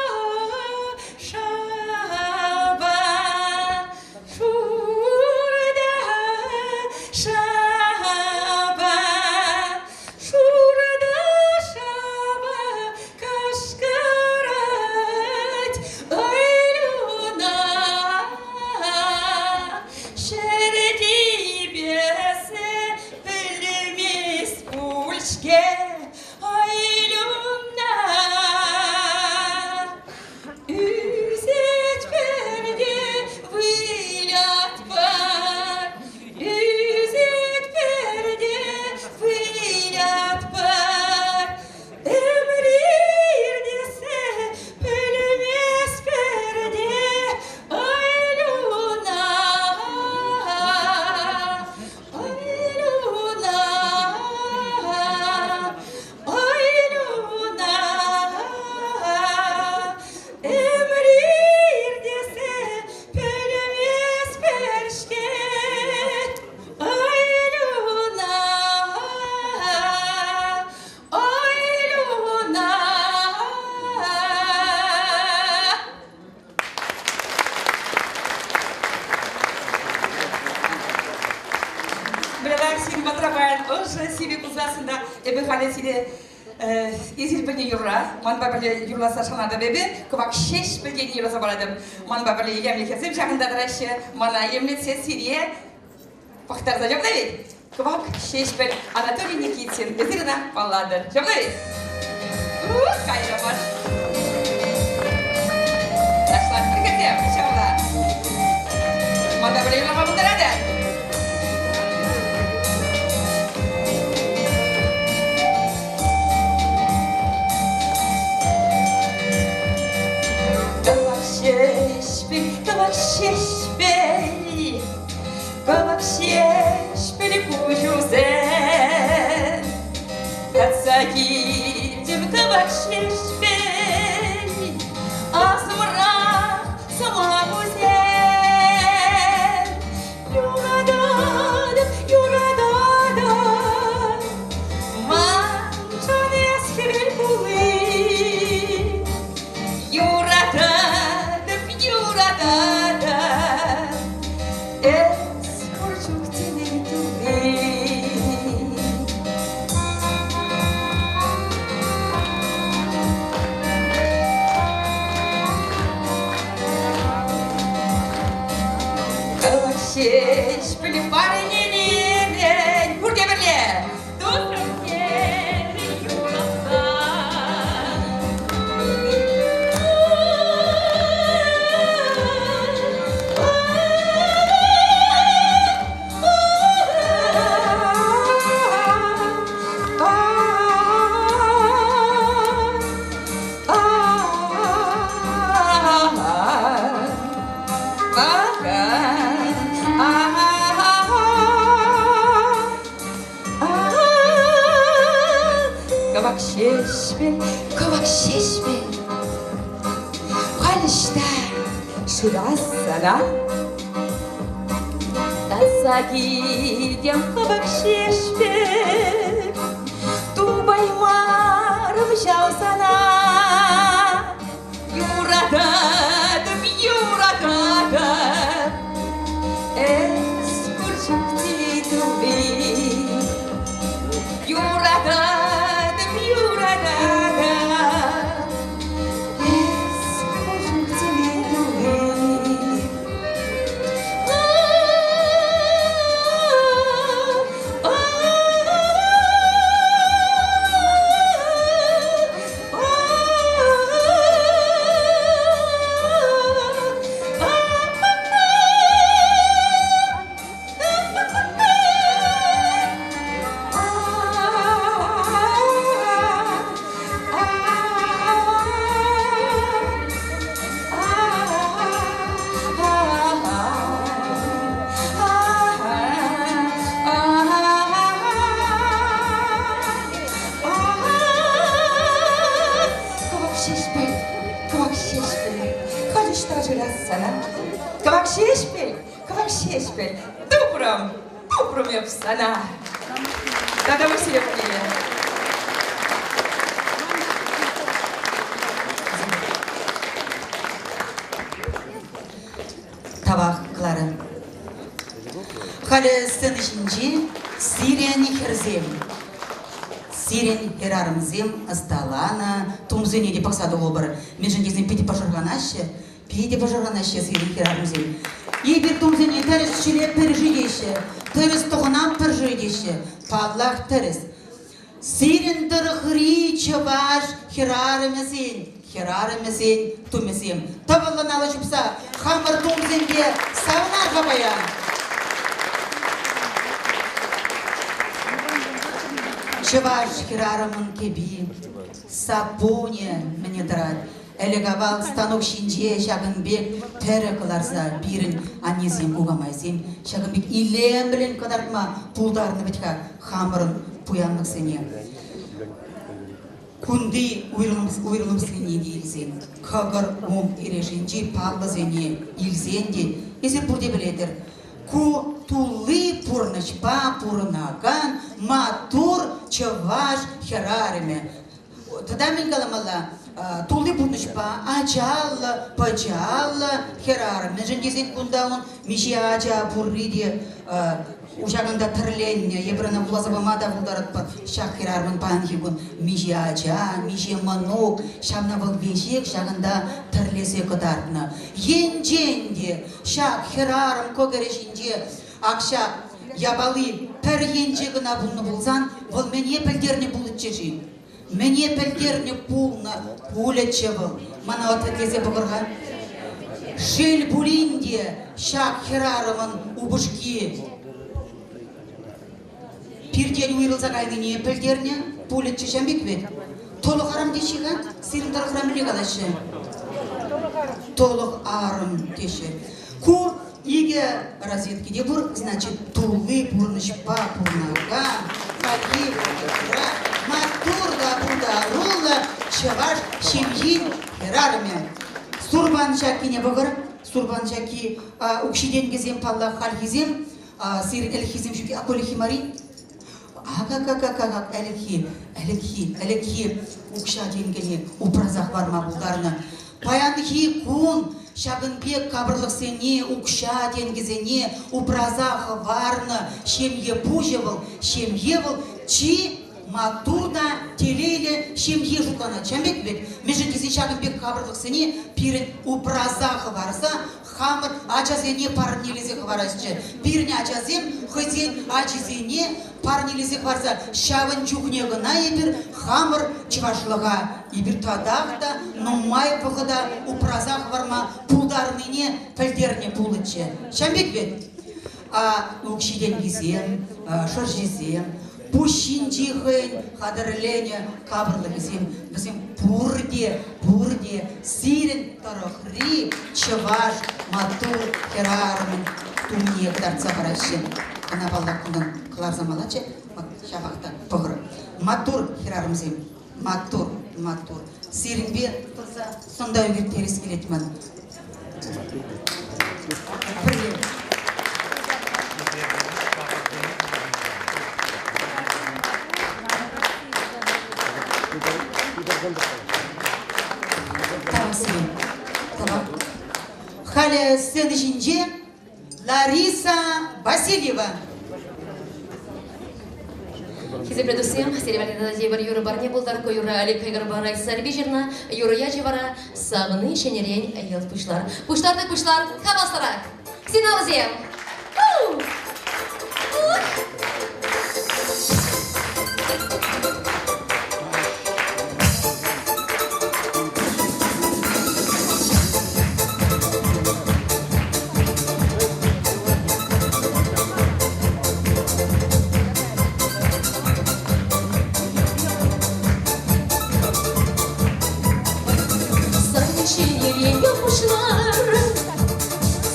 парӗ сире эсир пӗлнӗ юрра. Манпа пӗрле юрласа шанатӑп эпӗ. Кӑвак ҫеҫпӗл тени юрласа паратӑп. Манпа пӗрле илемлӗ хӗрсем ҫакӑнта тӑраҫҫӗ. Мана илемлетсе сире пӑхтарса ҫапла ведь? Кӑвак ҫеҫпӗл Анатолий Никитин. Эсир ӑна паллатӑр. Ҫапла ведь? Кайрӑмӑр. Ташлатпӑр хӗрсем, ҫапла. Мана пӗрле юрлама пултаратӑр. Кӑвак ҫеҫпӗл, кӑвак ҫеҫпӗл, кӑвак ҫеҫпӗл куҫусем. Татса килтӗм кӑвак ҫеҫпӗл, асӑмрах сӑмахусем. Юрататӑп, юрататӑп, маншӑн эс хӗвел пулни. Юрататӑп, юрататӑп, эс пур чух телей тулли. Кӑвак ҫеҫпӗл парнелерӗн пурте пӗрле тухрӑм терӗ юратса. Кӑвак ҫеҫпӗл, кӑвак ҫеҫпӗл, халь ӑҫта шырас сана? Таса килтӗм кӑвак ҫеҫпӗл, тупаймарӑм ҫав сана. Юрататӑп, юрататӑп, эс пур чух телей тулли. Юрататӑп, юрататӑп, эс пур чух телей тулли. Кӑвак ҫеҫпӗл, кӑвак ҫеҫпӗл, халь ӑҫта шырас сана? Кӑвак ҫеҫпӗл, кӑвак ҫеҫпӗл, тупрӑм, тупрӑм эп сана. Тата Василий пурне. Тавах, Клара. Халӗ сцена ҫинче сирӗн хӗрсем, сирӗн хӗрарӑмсем ӑсталанӑ тумсене те пӑхса тухӑпӑр. Мӗншӗн тесен питӗ пӑшӑрханаҫҫӗ, питӗ пӑшӑрханаҫҫӗ сирӗн хӗрарӑмсем. Эпир тумсене тӗрӗс ҫӗлетпӗр-ши теҫҫӗ, тӗрӗс тӑхӑнатпӑр-ши теҫҫӗ. Паллах, тӗрӗс. Сирӗн тӑрӑхри чӑваш хӗрарӑмӗсен, хӗрарӑмӗсен тумӗсем тӑвӑллӑн алӑ ҫупса хамӑр тумсемпе савӑнар-ха паян. Чӑваш хӗрарӑмӑн кӗпи, саппунӗ мӗне тӑрать. Ӗлӗк-авал станок ҫинче ҫакӑн пек тӗрӗ кӑларса пирӗн аннесем, кукамайсем ҫакӑн пек илемлӗн кӑтартма пултарнӑ вӗт-ха хамӑрӑн пуянлӑхсене. Кунти уйрӑлӑмсене те илсен, кӑкӑр ум эрешӗнчи паллӑсене илсен те эсир пурте пӗлетӗр, ку тулли пурнӑҫпа пурӑнакан маттур чӑваш хӗрарӑмӗ. Тата мӗн каламалла, тулли пурнӑҫпа ачаллӑ, пӑчаллӑ хӗрарӑм. Мӗншӗн тесен кунта ун миҫе ача пурри те. Ҫакӑнта тӗрленнӗ, эпир ӑна вуласа пама та пултаратпӑр. Ҫак хӗрарӑмӑн паянхи кун миҫе ача, миҫе мӑнук, ҫавна вӑл веҫех ҫакӑнта тӗрлесе кӑтартнӑ. Енчен те ҫак хӗрарӑм кӑкӑрӗ ҫинче ак ҫак япали пӗр енче кӑна пулнӑ пулсан, вӑл мӗне пӗлтернӗ пулӗччӗ-ши? Мӗне пӗлтернӗ пулнӑ пулӗччӗ вӑл? Мана ответлесе пӑхӑр-ха. Шел пулин те, ҫак хӗрарӑмӑн упӑшки пиртен уйрӑлса кайнине пӗлтернӗ пулӗччӗ ҫам пек вӗт. Тӑлӑх арӑм теҫҫӗ-ха? Сирӗн тӑрӑхра мӗнле калаҫҫӗ? Тӑлӑх арӑм теҫҫӗ. Ку икӗ розетки те пур, значит, тулли пурнӑҫпа пурӑнакан, хальхи вӑхӑтра маттур та пултаруллӑ чӑваш ҫемйин хӗрарӑмӗ. Сурпан ҫаккине пӑхӑр. Сурпан ҫакки укҫи-тенкӗсем, паллах, хальхисем. Сирӗн ӗлӗкхисем ҫук-и? Ак ӗлӗкхи мар-и? Ак-ак-ак-ак-ак ӗлӗкхи, ӗлӗкхи, ӗлӗкхи укҫа-тенкӗне упраса хӑварма пултарнӑ. Паянхи кун ҫакӑн пек капӑрлӑхсене, укҫа-тенкӗсене упраса хӑварнӑ ҫемье пуҫӗ вӑл, ҫемье вӑл чи маттур та телейлӗ ҫемье шутланать. Ҫавӑн пек вӗт? Мӗншӗн тесен ҫакӑн пек капӑрлӑхсене пирӗн упраса хӑварса хамӑр ачасене парнелесе хӑварасчӗ. Пирӗн ачасем хӑйсен ачисене парнелесе хӑварса ҫавӑн чухне кӑна эпир хамӑр чӑвашлӑха эпир татах та нумай вӑхӑта упраса хӑварма пултарнине пӗлтернӗ пулӗччӗ. Ҫавӑн пек вӗт? Укҫи-тенкисем, шӑрҫисем, пуҫ ҫинчи хӑйӗн хатӗрленӗ капӑрлӑхӗсем, вӗсем пурте, пурте сирӗн тӑрӑхри чӑваш маттур хӗрарӑмӗн тумне кӑтартса параҫҫӗ. Ӑна, паллах, кунтан кӑларса малаччӗ, ҫапах та пӑхӑр. Маттур хӗрарӑмсем, маттур, маттур. Сирӗнпе тӑрса сӑнта ӳкерттерес килет ман. Пӗрле. Халӗ сцена ҫинче Лариса Васильева. Хисеплӗ туссем, сире валли тата тепӗр юрӑ парне пултӑр. Ку юрра Олег Кӑйкӑрпа Раиса Сарпи ҫырнӑ. Юрӑ ячӗ вара «Савни ҫӗнӗрен йӑлт пуҫлар». Пуҫлар-тӑк пуҫлар, хаваслӑрах! Сигналсем! Савни ҫӗнӗрен пуҫлар,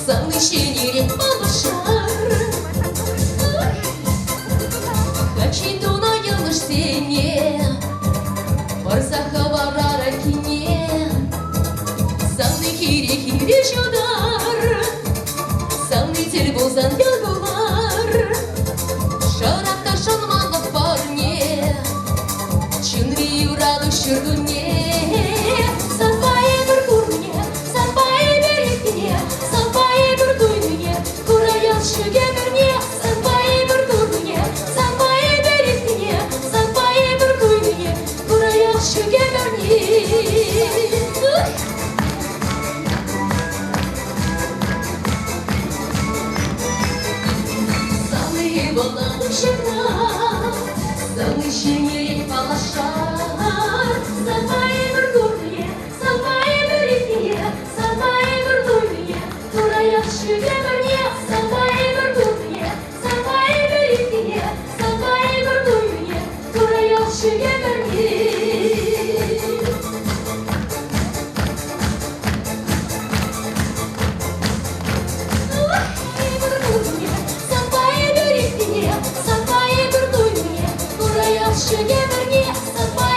Савни ҫӗнӗрен паллашар. Каччи тунӑ йӑнӑшсене Пӑрса хӑварар кине. Савни хире-хире ҫутар, Савни тӗл пулсан ял кулар. Шырап та шӑнманлӑх парне, Чунри юрату ҫуркунне. Санпа эпир курнине, санпа эпир иртнине, Санпа эпир туйнине, кураяс ҫук ӗмӗрне. Санпа эпир курнине, санпа эпир иртнине, Санпа эпир туйнине, кураяс ҫук ӗмӗрне. Савни вӑл ҫынна, савни ҫӗнӗрен паллашар. Санпа эпир курнине, санпа эпир илтнине, санпа эпир туйнине, кураяс ҫук ӗмӗрне. Санпа эпир курнине, санпа эпир илтнине, санпа эпир туйнине, кураяс ҫук ӗмӗрне. Санпа эпир иртнине, санпа эпир туйнине, кураяс ҫук ӗмӗрне. Санпа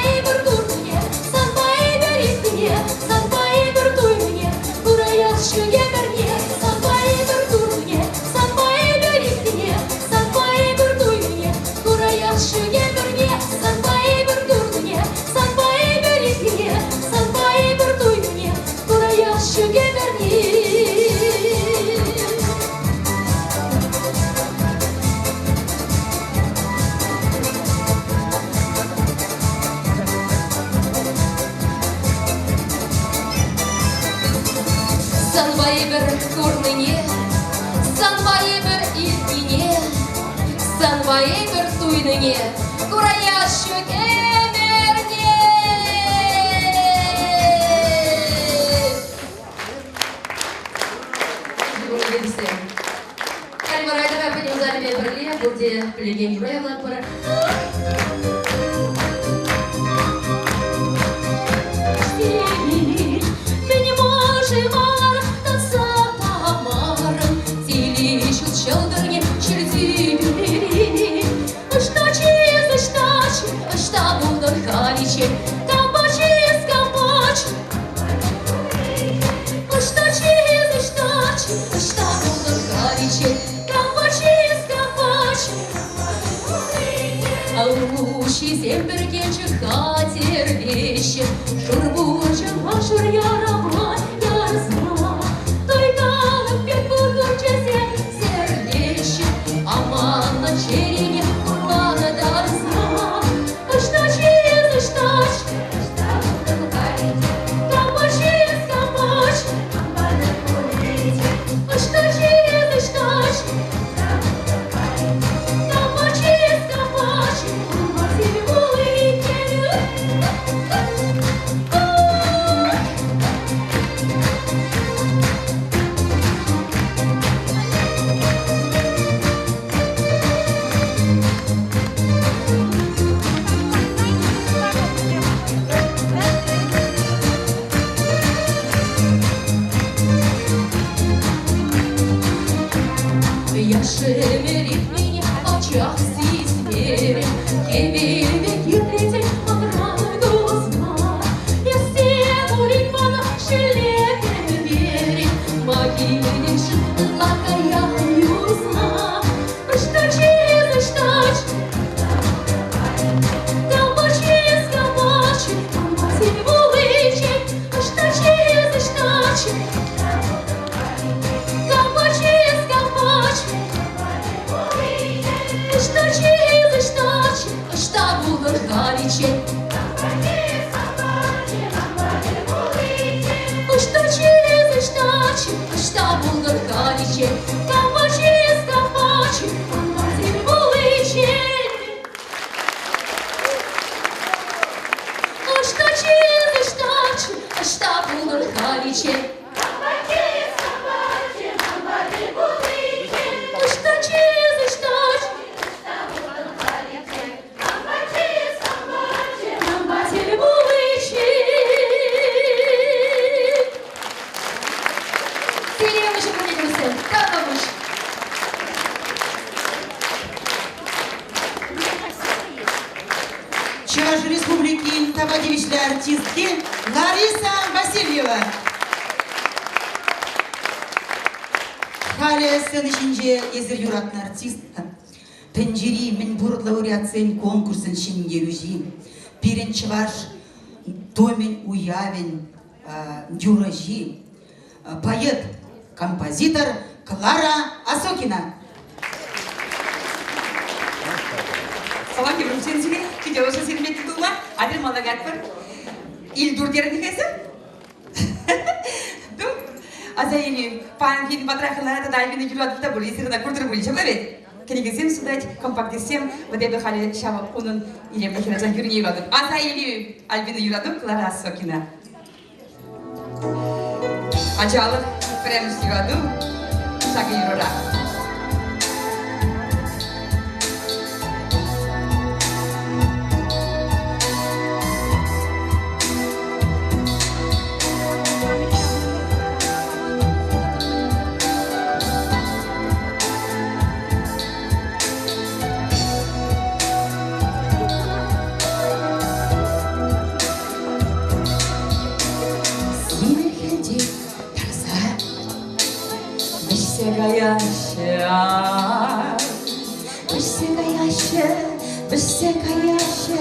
эпир курнине, санпа эпир илтнине, санпа эпир туйнине кураяс ҫук ӗмӗрне. Юрӑсем. Халь вара кӑна пӗтӗм залӗпе пӗрле пурте пӗлекен юрра юрлатпӑр. Ӑҫта пултӑр халиччен, кампа чыс, кампа Ӑҫта чыс, ӑҫта ӑҫта пултӑр халиччен, кампа чыс, кампа Аллуҫисем пӗркенчӗк хатӗрлеҫҫӗ, шур пурҫӑнпа шур ярама ярса. Тойкалӑк пек пуркӑрчӗсем сӗрлеҫҫӗ, аманнӑ чӗрине хурланӑ тарса. Ӑҫта чыс, ӑҫта ӑҫта пултӑр халиччен, кампа чыс, кампа Ӑҫта чыс, ӑҫта Яшемеритмине ачах сисмерӗм, Хӗвелпе кирлетен манран тусма. Эссе пулин мана шеллетӗн Ма килнӗшӗн ытла кая юсма. Ӑҫта чыс, ӑҫта Кампа чыс, кампа кампа сивуличчен. Ӑҫта чыс, ӑҫта Кампа чыс, кампа Ӑҫта чыс, ӑҫта ӑҫта пултӑр халиччен. Ӑҫта чыс, ӑҫта ӑҫта пултӑр халиччен. Кампа чыс, кампа кампа сивуличчен. Ӑҫта чыс, ӑҫта ӑҫта пултӑр халиччен. Ӑҫта чыс, ӑҫта кампа тӗл пуличчен. Сире уҫӑ Тавтапуҫ. Чӑваш Республикин тава тивӗҫлӗ артистки Лариса Васильева. Халӗ сцена ҫинче эсир юратнӑ артистка, тӗнчери мӗнпур лауреатсен конкурсӗн ҫӗнтерӳҫи, пирӗн чӑваш тумӗн уявӗн юрӑҫи, поэт, композитор Клара Осокина. Салам Еврусен сире, питӗ ӑшӑ сирме тытӑнма. Атьӑр малакатпӑр. Ильдур терӗн-хесӗ? Ну, аса илӳ, паянхи патрахӑна тата Альбина юратнӑ та пуль, эсир ӑна куртӑр пуль, ҫапла ведь? Кӗнекесем сутать, компактистсем. Вот эпӗ халӗ ҫав унӑн илемлӗ хӗрачан юррине юратӑп. Аса илӳ, Альбина юрату, Клара Осокина. Ачалӑх, пӗрремӗш юрату ҫакӑ юрӑра. Сивӗ хӗлте тарса вӗҫсе каяҫҫӗ, вӗҫсе каяҫҫӗ, вӗҫсе каяҫҫӗ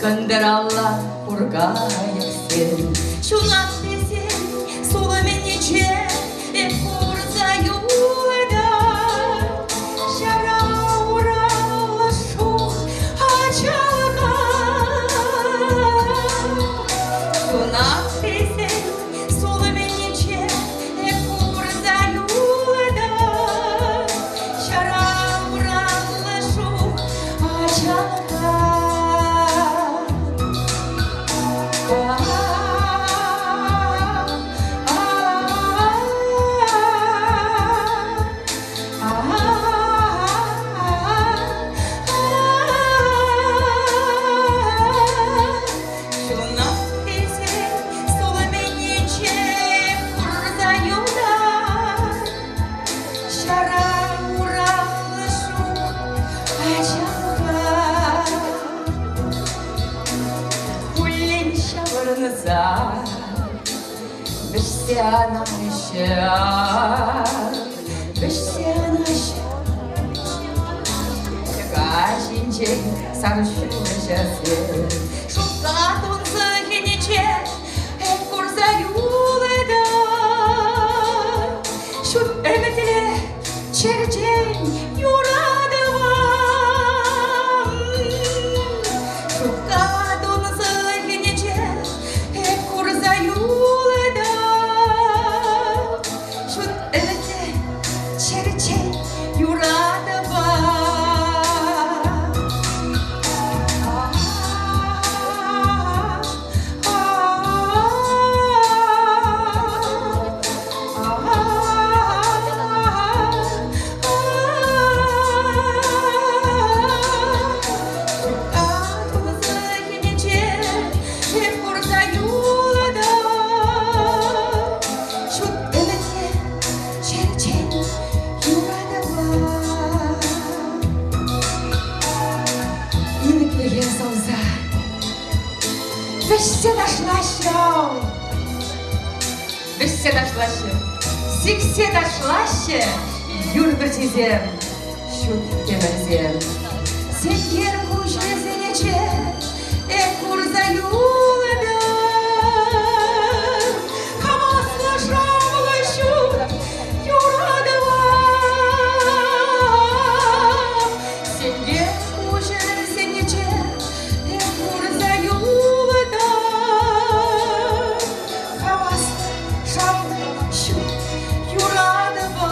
кӑнтӑралла куркайӑксем. Ҫунат тесен сулӑмӗнче эп курса юлтӑм. Ҫара ураллӑ шух ачалӑха. Ҫунат тесен сулӑмӗнче эп курса. ҫаврӑнса вӗҫсе анаҫҫӗ, вӗҫсе анаҫҫӗ. Ҫӑка ҫинчен сар ҫулҫӑсем шупка тунсӑхӗнче эп курса юлтӑм. Ҫут ӗмӗтлӗ черчен юратӑвӑм. Шупка тунсӑхӗнче эп курса юлтӑм. Ҫут ӗмӗтлӗ черчен юратӑва. Ҫут ӗмӗтлӗ черчен юратӑва. Ирӗклӗхе савса вӗҫсе ташлаҫҫӗ, вӗҫсе ташлаҫҫӗ, сиксе ташлаҫҫӗ юр пӗрчисем, ҫут тӗмӗрсем. Сенкер куҫӗсенче эп курса юлтӑм. Хаваслӑ шавлӑ ҫут юратӑва. Сенкер куҫӗсенче эп курса юлтӑм. Хаваслӑ шавлӑ ҫут юратӑва.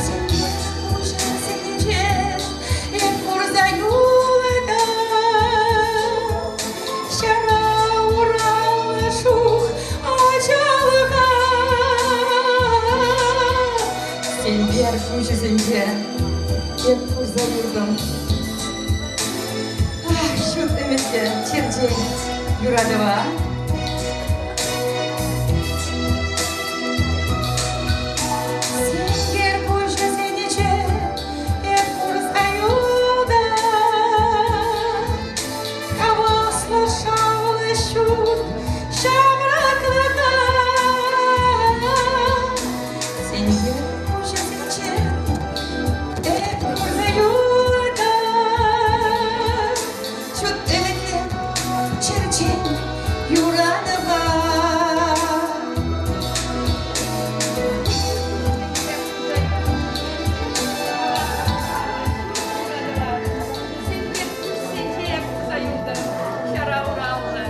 Сенкер куҫӗсенче эп курса юлтӑм. Ҫара ураллӑ шух ачалӑха. Сенкер куҫӗсенче эп курса юлтӑм. Ах, ҫут ӗмӗтлӗ черчен юратӑва. Сенкер куҫӗсенче эп курса юлтӑм. Хаваслӑ шавлӑ ҫут ҫамрӑклӑха. Сенкер куҫӗсенче эп курса юлтӑм. Ҫут ӗмӗтлӗ черчен юратӑва. Сенкер куҫсенче эп курса юлтӑм. Ҫара ураллӑ,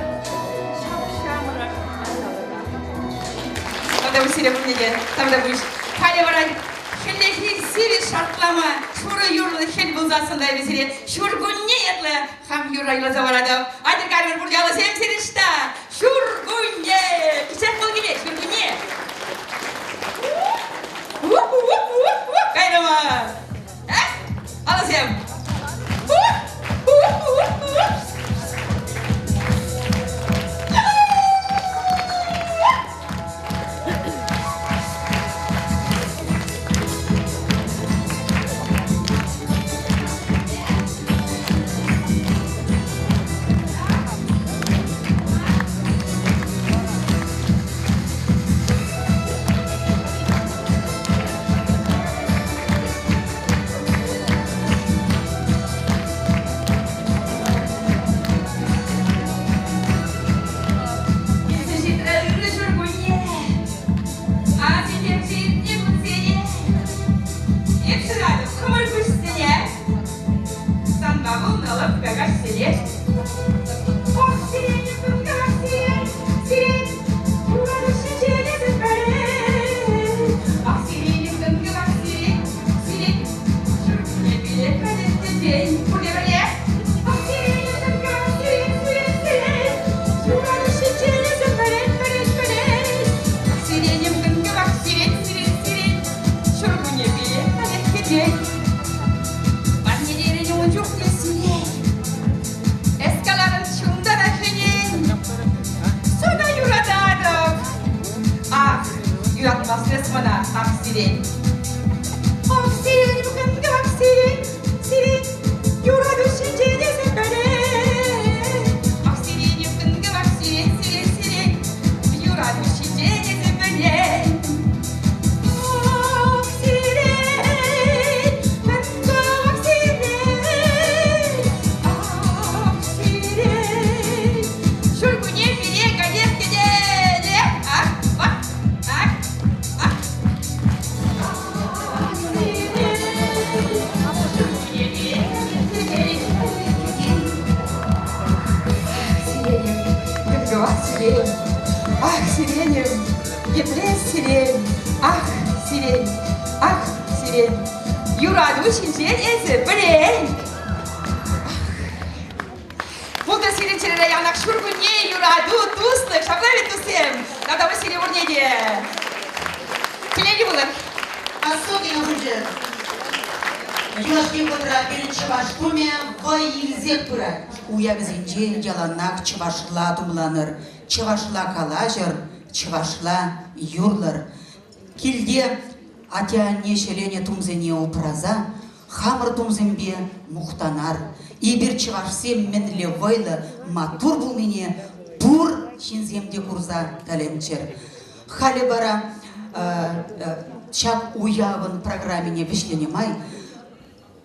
ҫап-ҫамрӑк ачалӑха. Тавтапуҫ сире пурне те, тавтапуҫ. Халӗ вара хӗллехи сивӗ шартлама шурӑ юрлӑ хӗл пулсассӑн та эпӗ сире ҫуркунне ятлӑ хам юрра юрласа паратӑп. Атьӑр карӑр пурте алӑсем сирӗн ӑҫта? Ҫуркунне! Кӗҫех вӑл килет, ҫуркунне! Кайрӑмӑр! Алӑсем! Килсе ҫитрӗ ырӑ ҫуркунне, ачисем ҫитнӗ кунсене. Эп шыратӑп хӑмӑр куҫсене, санпа пулнӑ лӑпкӑ каҫсене. Ох, сирень, кӑн-кӑвак сирень, сирень, юрату ҫинчен эсӗ пӗлен. Ах, сирень, кӑн-кӑвак сирень, сирень, ҫуркунне пире кӗтет тесен. Пурте пӗрле. Ах, сирень, кӑн-кӑвак сирень, сирень, сирень, юрату ҫинчен эсӗ пӗлен, пӗлен, пӗлен. Ах, сиренӗм, кӑн-кӑвак сирень, сирень, сирень, ҫуркунне пире кӗтет тесен. Парнелерӗн ун чухне сирень. Эс каларӑн чунтан хӗнен. Сана юрататӑп. Ах, юратмастӑн эс мана, ах, сирень. Ах, сирень, кӑн-кӑвак сирень, сирень, юрату ҫинчен эсӗ пӗлен. Кӑвак сирень, ах, сиренӗм, епле сирень, ах, сирень, ах, сирень. Юрату ҫинчен эсӗ пӗлен. Пултӑр сирӗн чӗрере яланах ҫуркунне, юрату, туслӑх, ҫапла вӗт, туссем? Тата сире пурне те. Телейлӗ пулӑр. Особенно пулчӗ. Юлашки вӑхӑтра пирӗн чӑваш тумӗ вӑй илсех пырать. Уявсенче яланах чӑвашла тумланӑр, чӑвашла калаҫӑр, чӑвашла юрлӑр. Килте атте-анне ҫӗленӗ тумсене упраса хамӑр тумсемпе мухтанар. Эпир чӑвашсем мӗнле вӑйлӑ, маттур пулнине пур ҫынсем те курса тӗлӗнччӗр. Халӗ вара ҫак уявӑн программине вӗҫленӗ май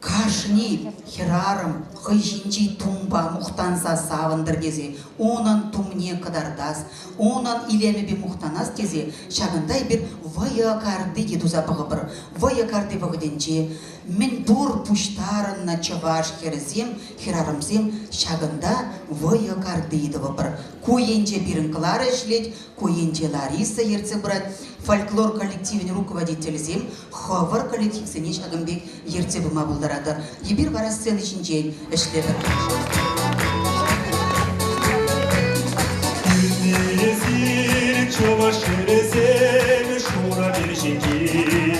кашни хӗрарӑм хӑй ҫинчи тумпа мухтанса савӑнтӑр тесе, унӑн тумне кӑтартас, унӑн илемӗпе мухтанас тесе ҫакӑнта эпир вӑйӑ карти те туса пӑхӑпӑр. Вӑйӑ карти вӑхӑтӗнче мӗнпур пуҫтарӑннӑ чӑваш хӗрӗсем, хӗрарӑмсем ҫакӑнта вӑйӑ карти тӑвӑпӑр. Ку енче пирӗн Клара ӗҫлет, Ку енче Лариса ертсе пырать. Фольклор коллективӗн руководителӗсем хӑвӑр коллективсене ҫакӑн пек ертсе пыма пултаратӑр. Эпир вара сцена ҫинчен ӗҫлетӗр. Эсир чӑваш хӗрӗсем, шурӑ пир ҫинчи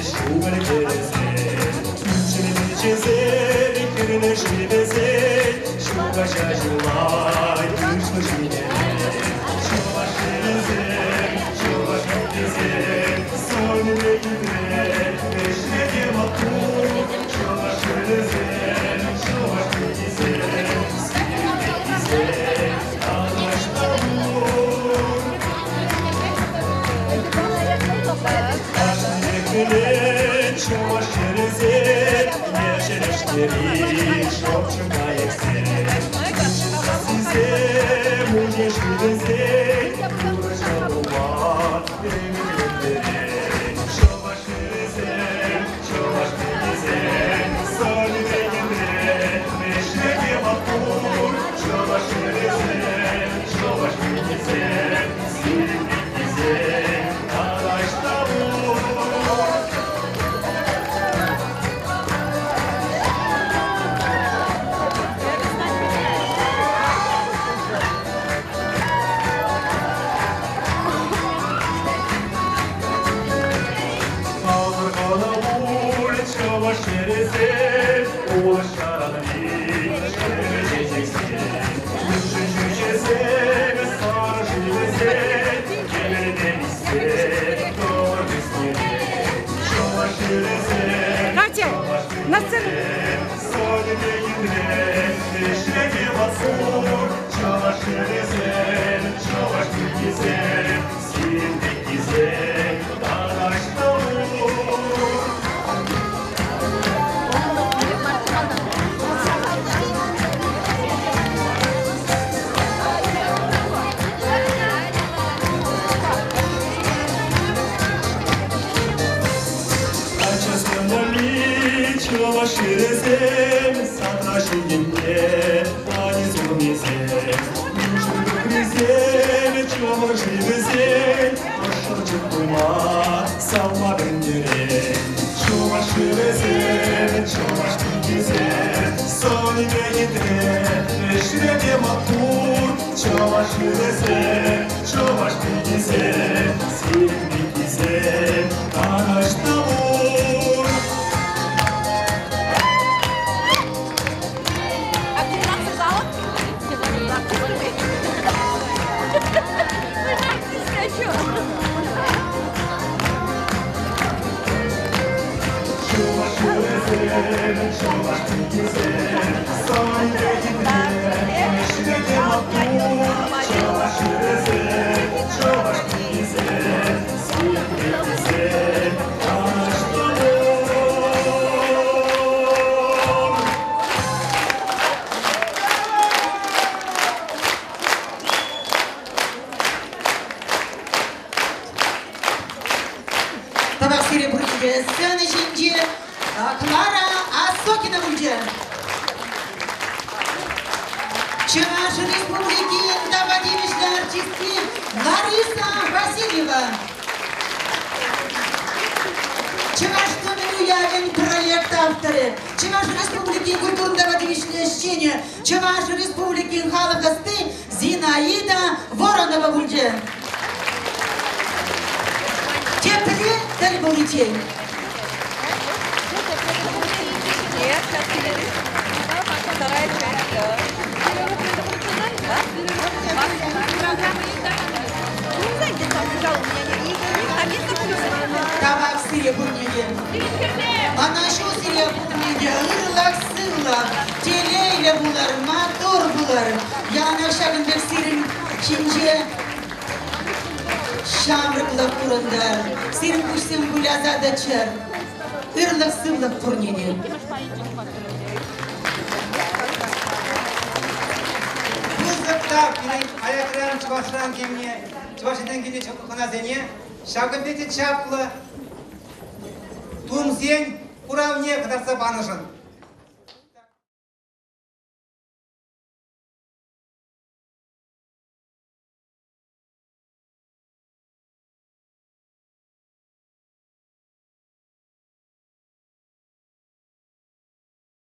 шукӑль хӗрӗсем, ҫӗрпӳчӗсем, хӗрлӗ шывӗсем, ҫу каҫа ҫулай йышлӑ ҫинӗрен. Чӑваш хӗрӗсем, чӑваш пикисем, сӑнӗпе хитре, ӗҫре те маттур. Чӑваш хӗрӗсем, чӑваш пикисем, сирӗн пеккисем канаш та пур. Кашни килет чӑваш хӗрӗсем, ешӗлӗшкери шӑпчӑк кайӑксем. Сассисем, унне шывӗсен, юрӑҫа пулма ӗмӗтлентерет. Чӑваш хӗрӗсем, чӑваш пикисем, сӑнӗпе хитре, ӗҫре те маттур. Чӑваш хӗрӗсем, чӑваш пикисем, сирӗн пеккисем канаш та пур. Асӑрханӑ пуль чӑваш хӗрӗсем, улӑштарни ҫӗрӗ чечексем. Ҫӳҫӗ ҫӳҫесем, сарӑ шывӗсем, кӗмӗлпе виҫсе тӑвӑр пӳстерет. Чӑваш хӗрӗсем, Катя, чӑваш на сцену! пикисем, сӑнӗпе хитре, ӗҫре те маттур. Чӑваш хӗрӗсем, чӑваш пикисем, сирӗн пеккисем канаш та пур. Ачасем валли чӑваш хӗрӗсем садра ҫитӗннӗ ани сурмисем. Нӳшӗ чӑваш шывӗсен ӑшшӑн тума савма пӗлтерет. Чӑваш хӗрӗсем, чӑваш пикисем, сӑнӗпе хитре, ӗҫре те маттур. Чӑваш хӗрӗсем, чӑваш пикисем, сирӗн пеккисем канаш та пур. Активация зала. Чӑваш хӗрӗсем, чӑваш пикисем, сӑнӗпе хитре, ӗҫре те маттур. Чӑваш хӗрӗсем, чӑваш пикисем, сирӗн пеккисем канаш та пур. Тавах сире пурне те сцена ҫинче Клара Осокина пулчӗ. Чӑваш Республикин тава тивӗҫлӗ артистки Лариса Васильева. Чӑваш тумӗн уявӗн проект авторӗ, Чӑваш Республикин культурӑн тава тивӗҫлӗ ӗҫченӗ, Чӑваш Республикин халӑх ӑсти Зинаида Воронова пулчӗ. Тепре тӗл пуличчен. Тавах сире пурне те. Ӑнӑҫу сире пурне те. Ырлӑх-сывлӑх, телейлӗ пулӑр, маттур пулӑр. Яланах ҫакӑн пек сирӗн ҫинче ҫамрӑклӑх пурӑнтӑр. Сирӗн куҫсем выляса тӑччӑр. Ырлӑх-сывлӑх пурне те. Пысӑк тав пирӗн аякран Чӑвашран килнӗ, Чӑваш Енрен килнӗ хӑнасене ҫакӑн пек те чаплӑ тумсен куравне кӑтартса панӑшӑн.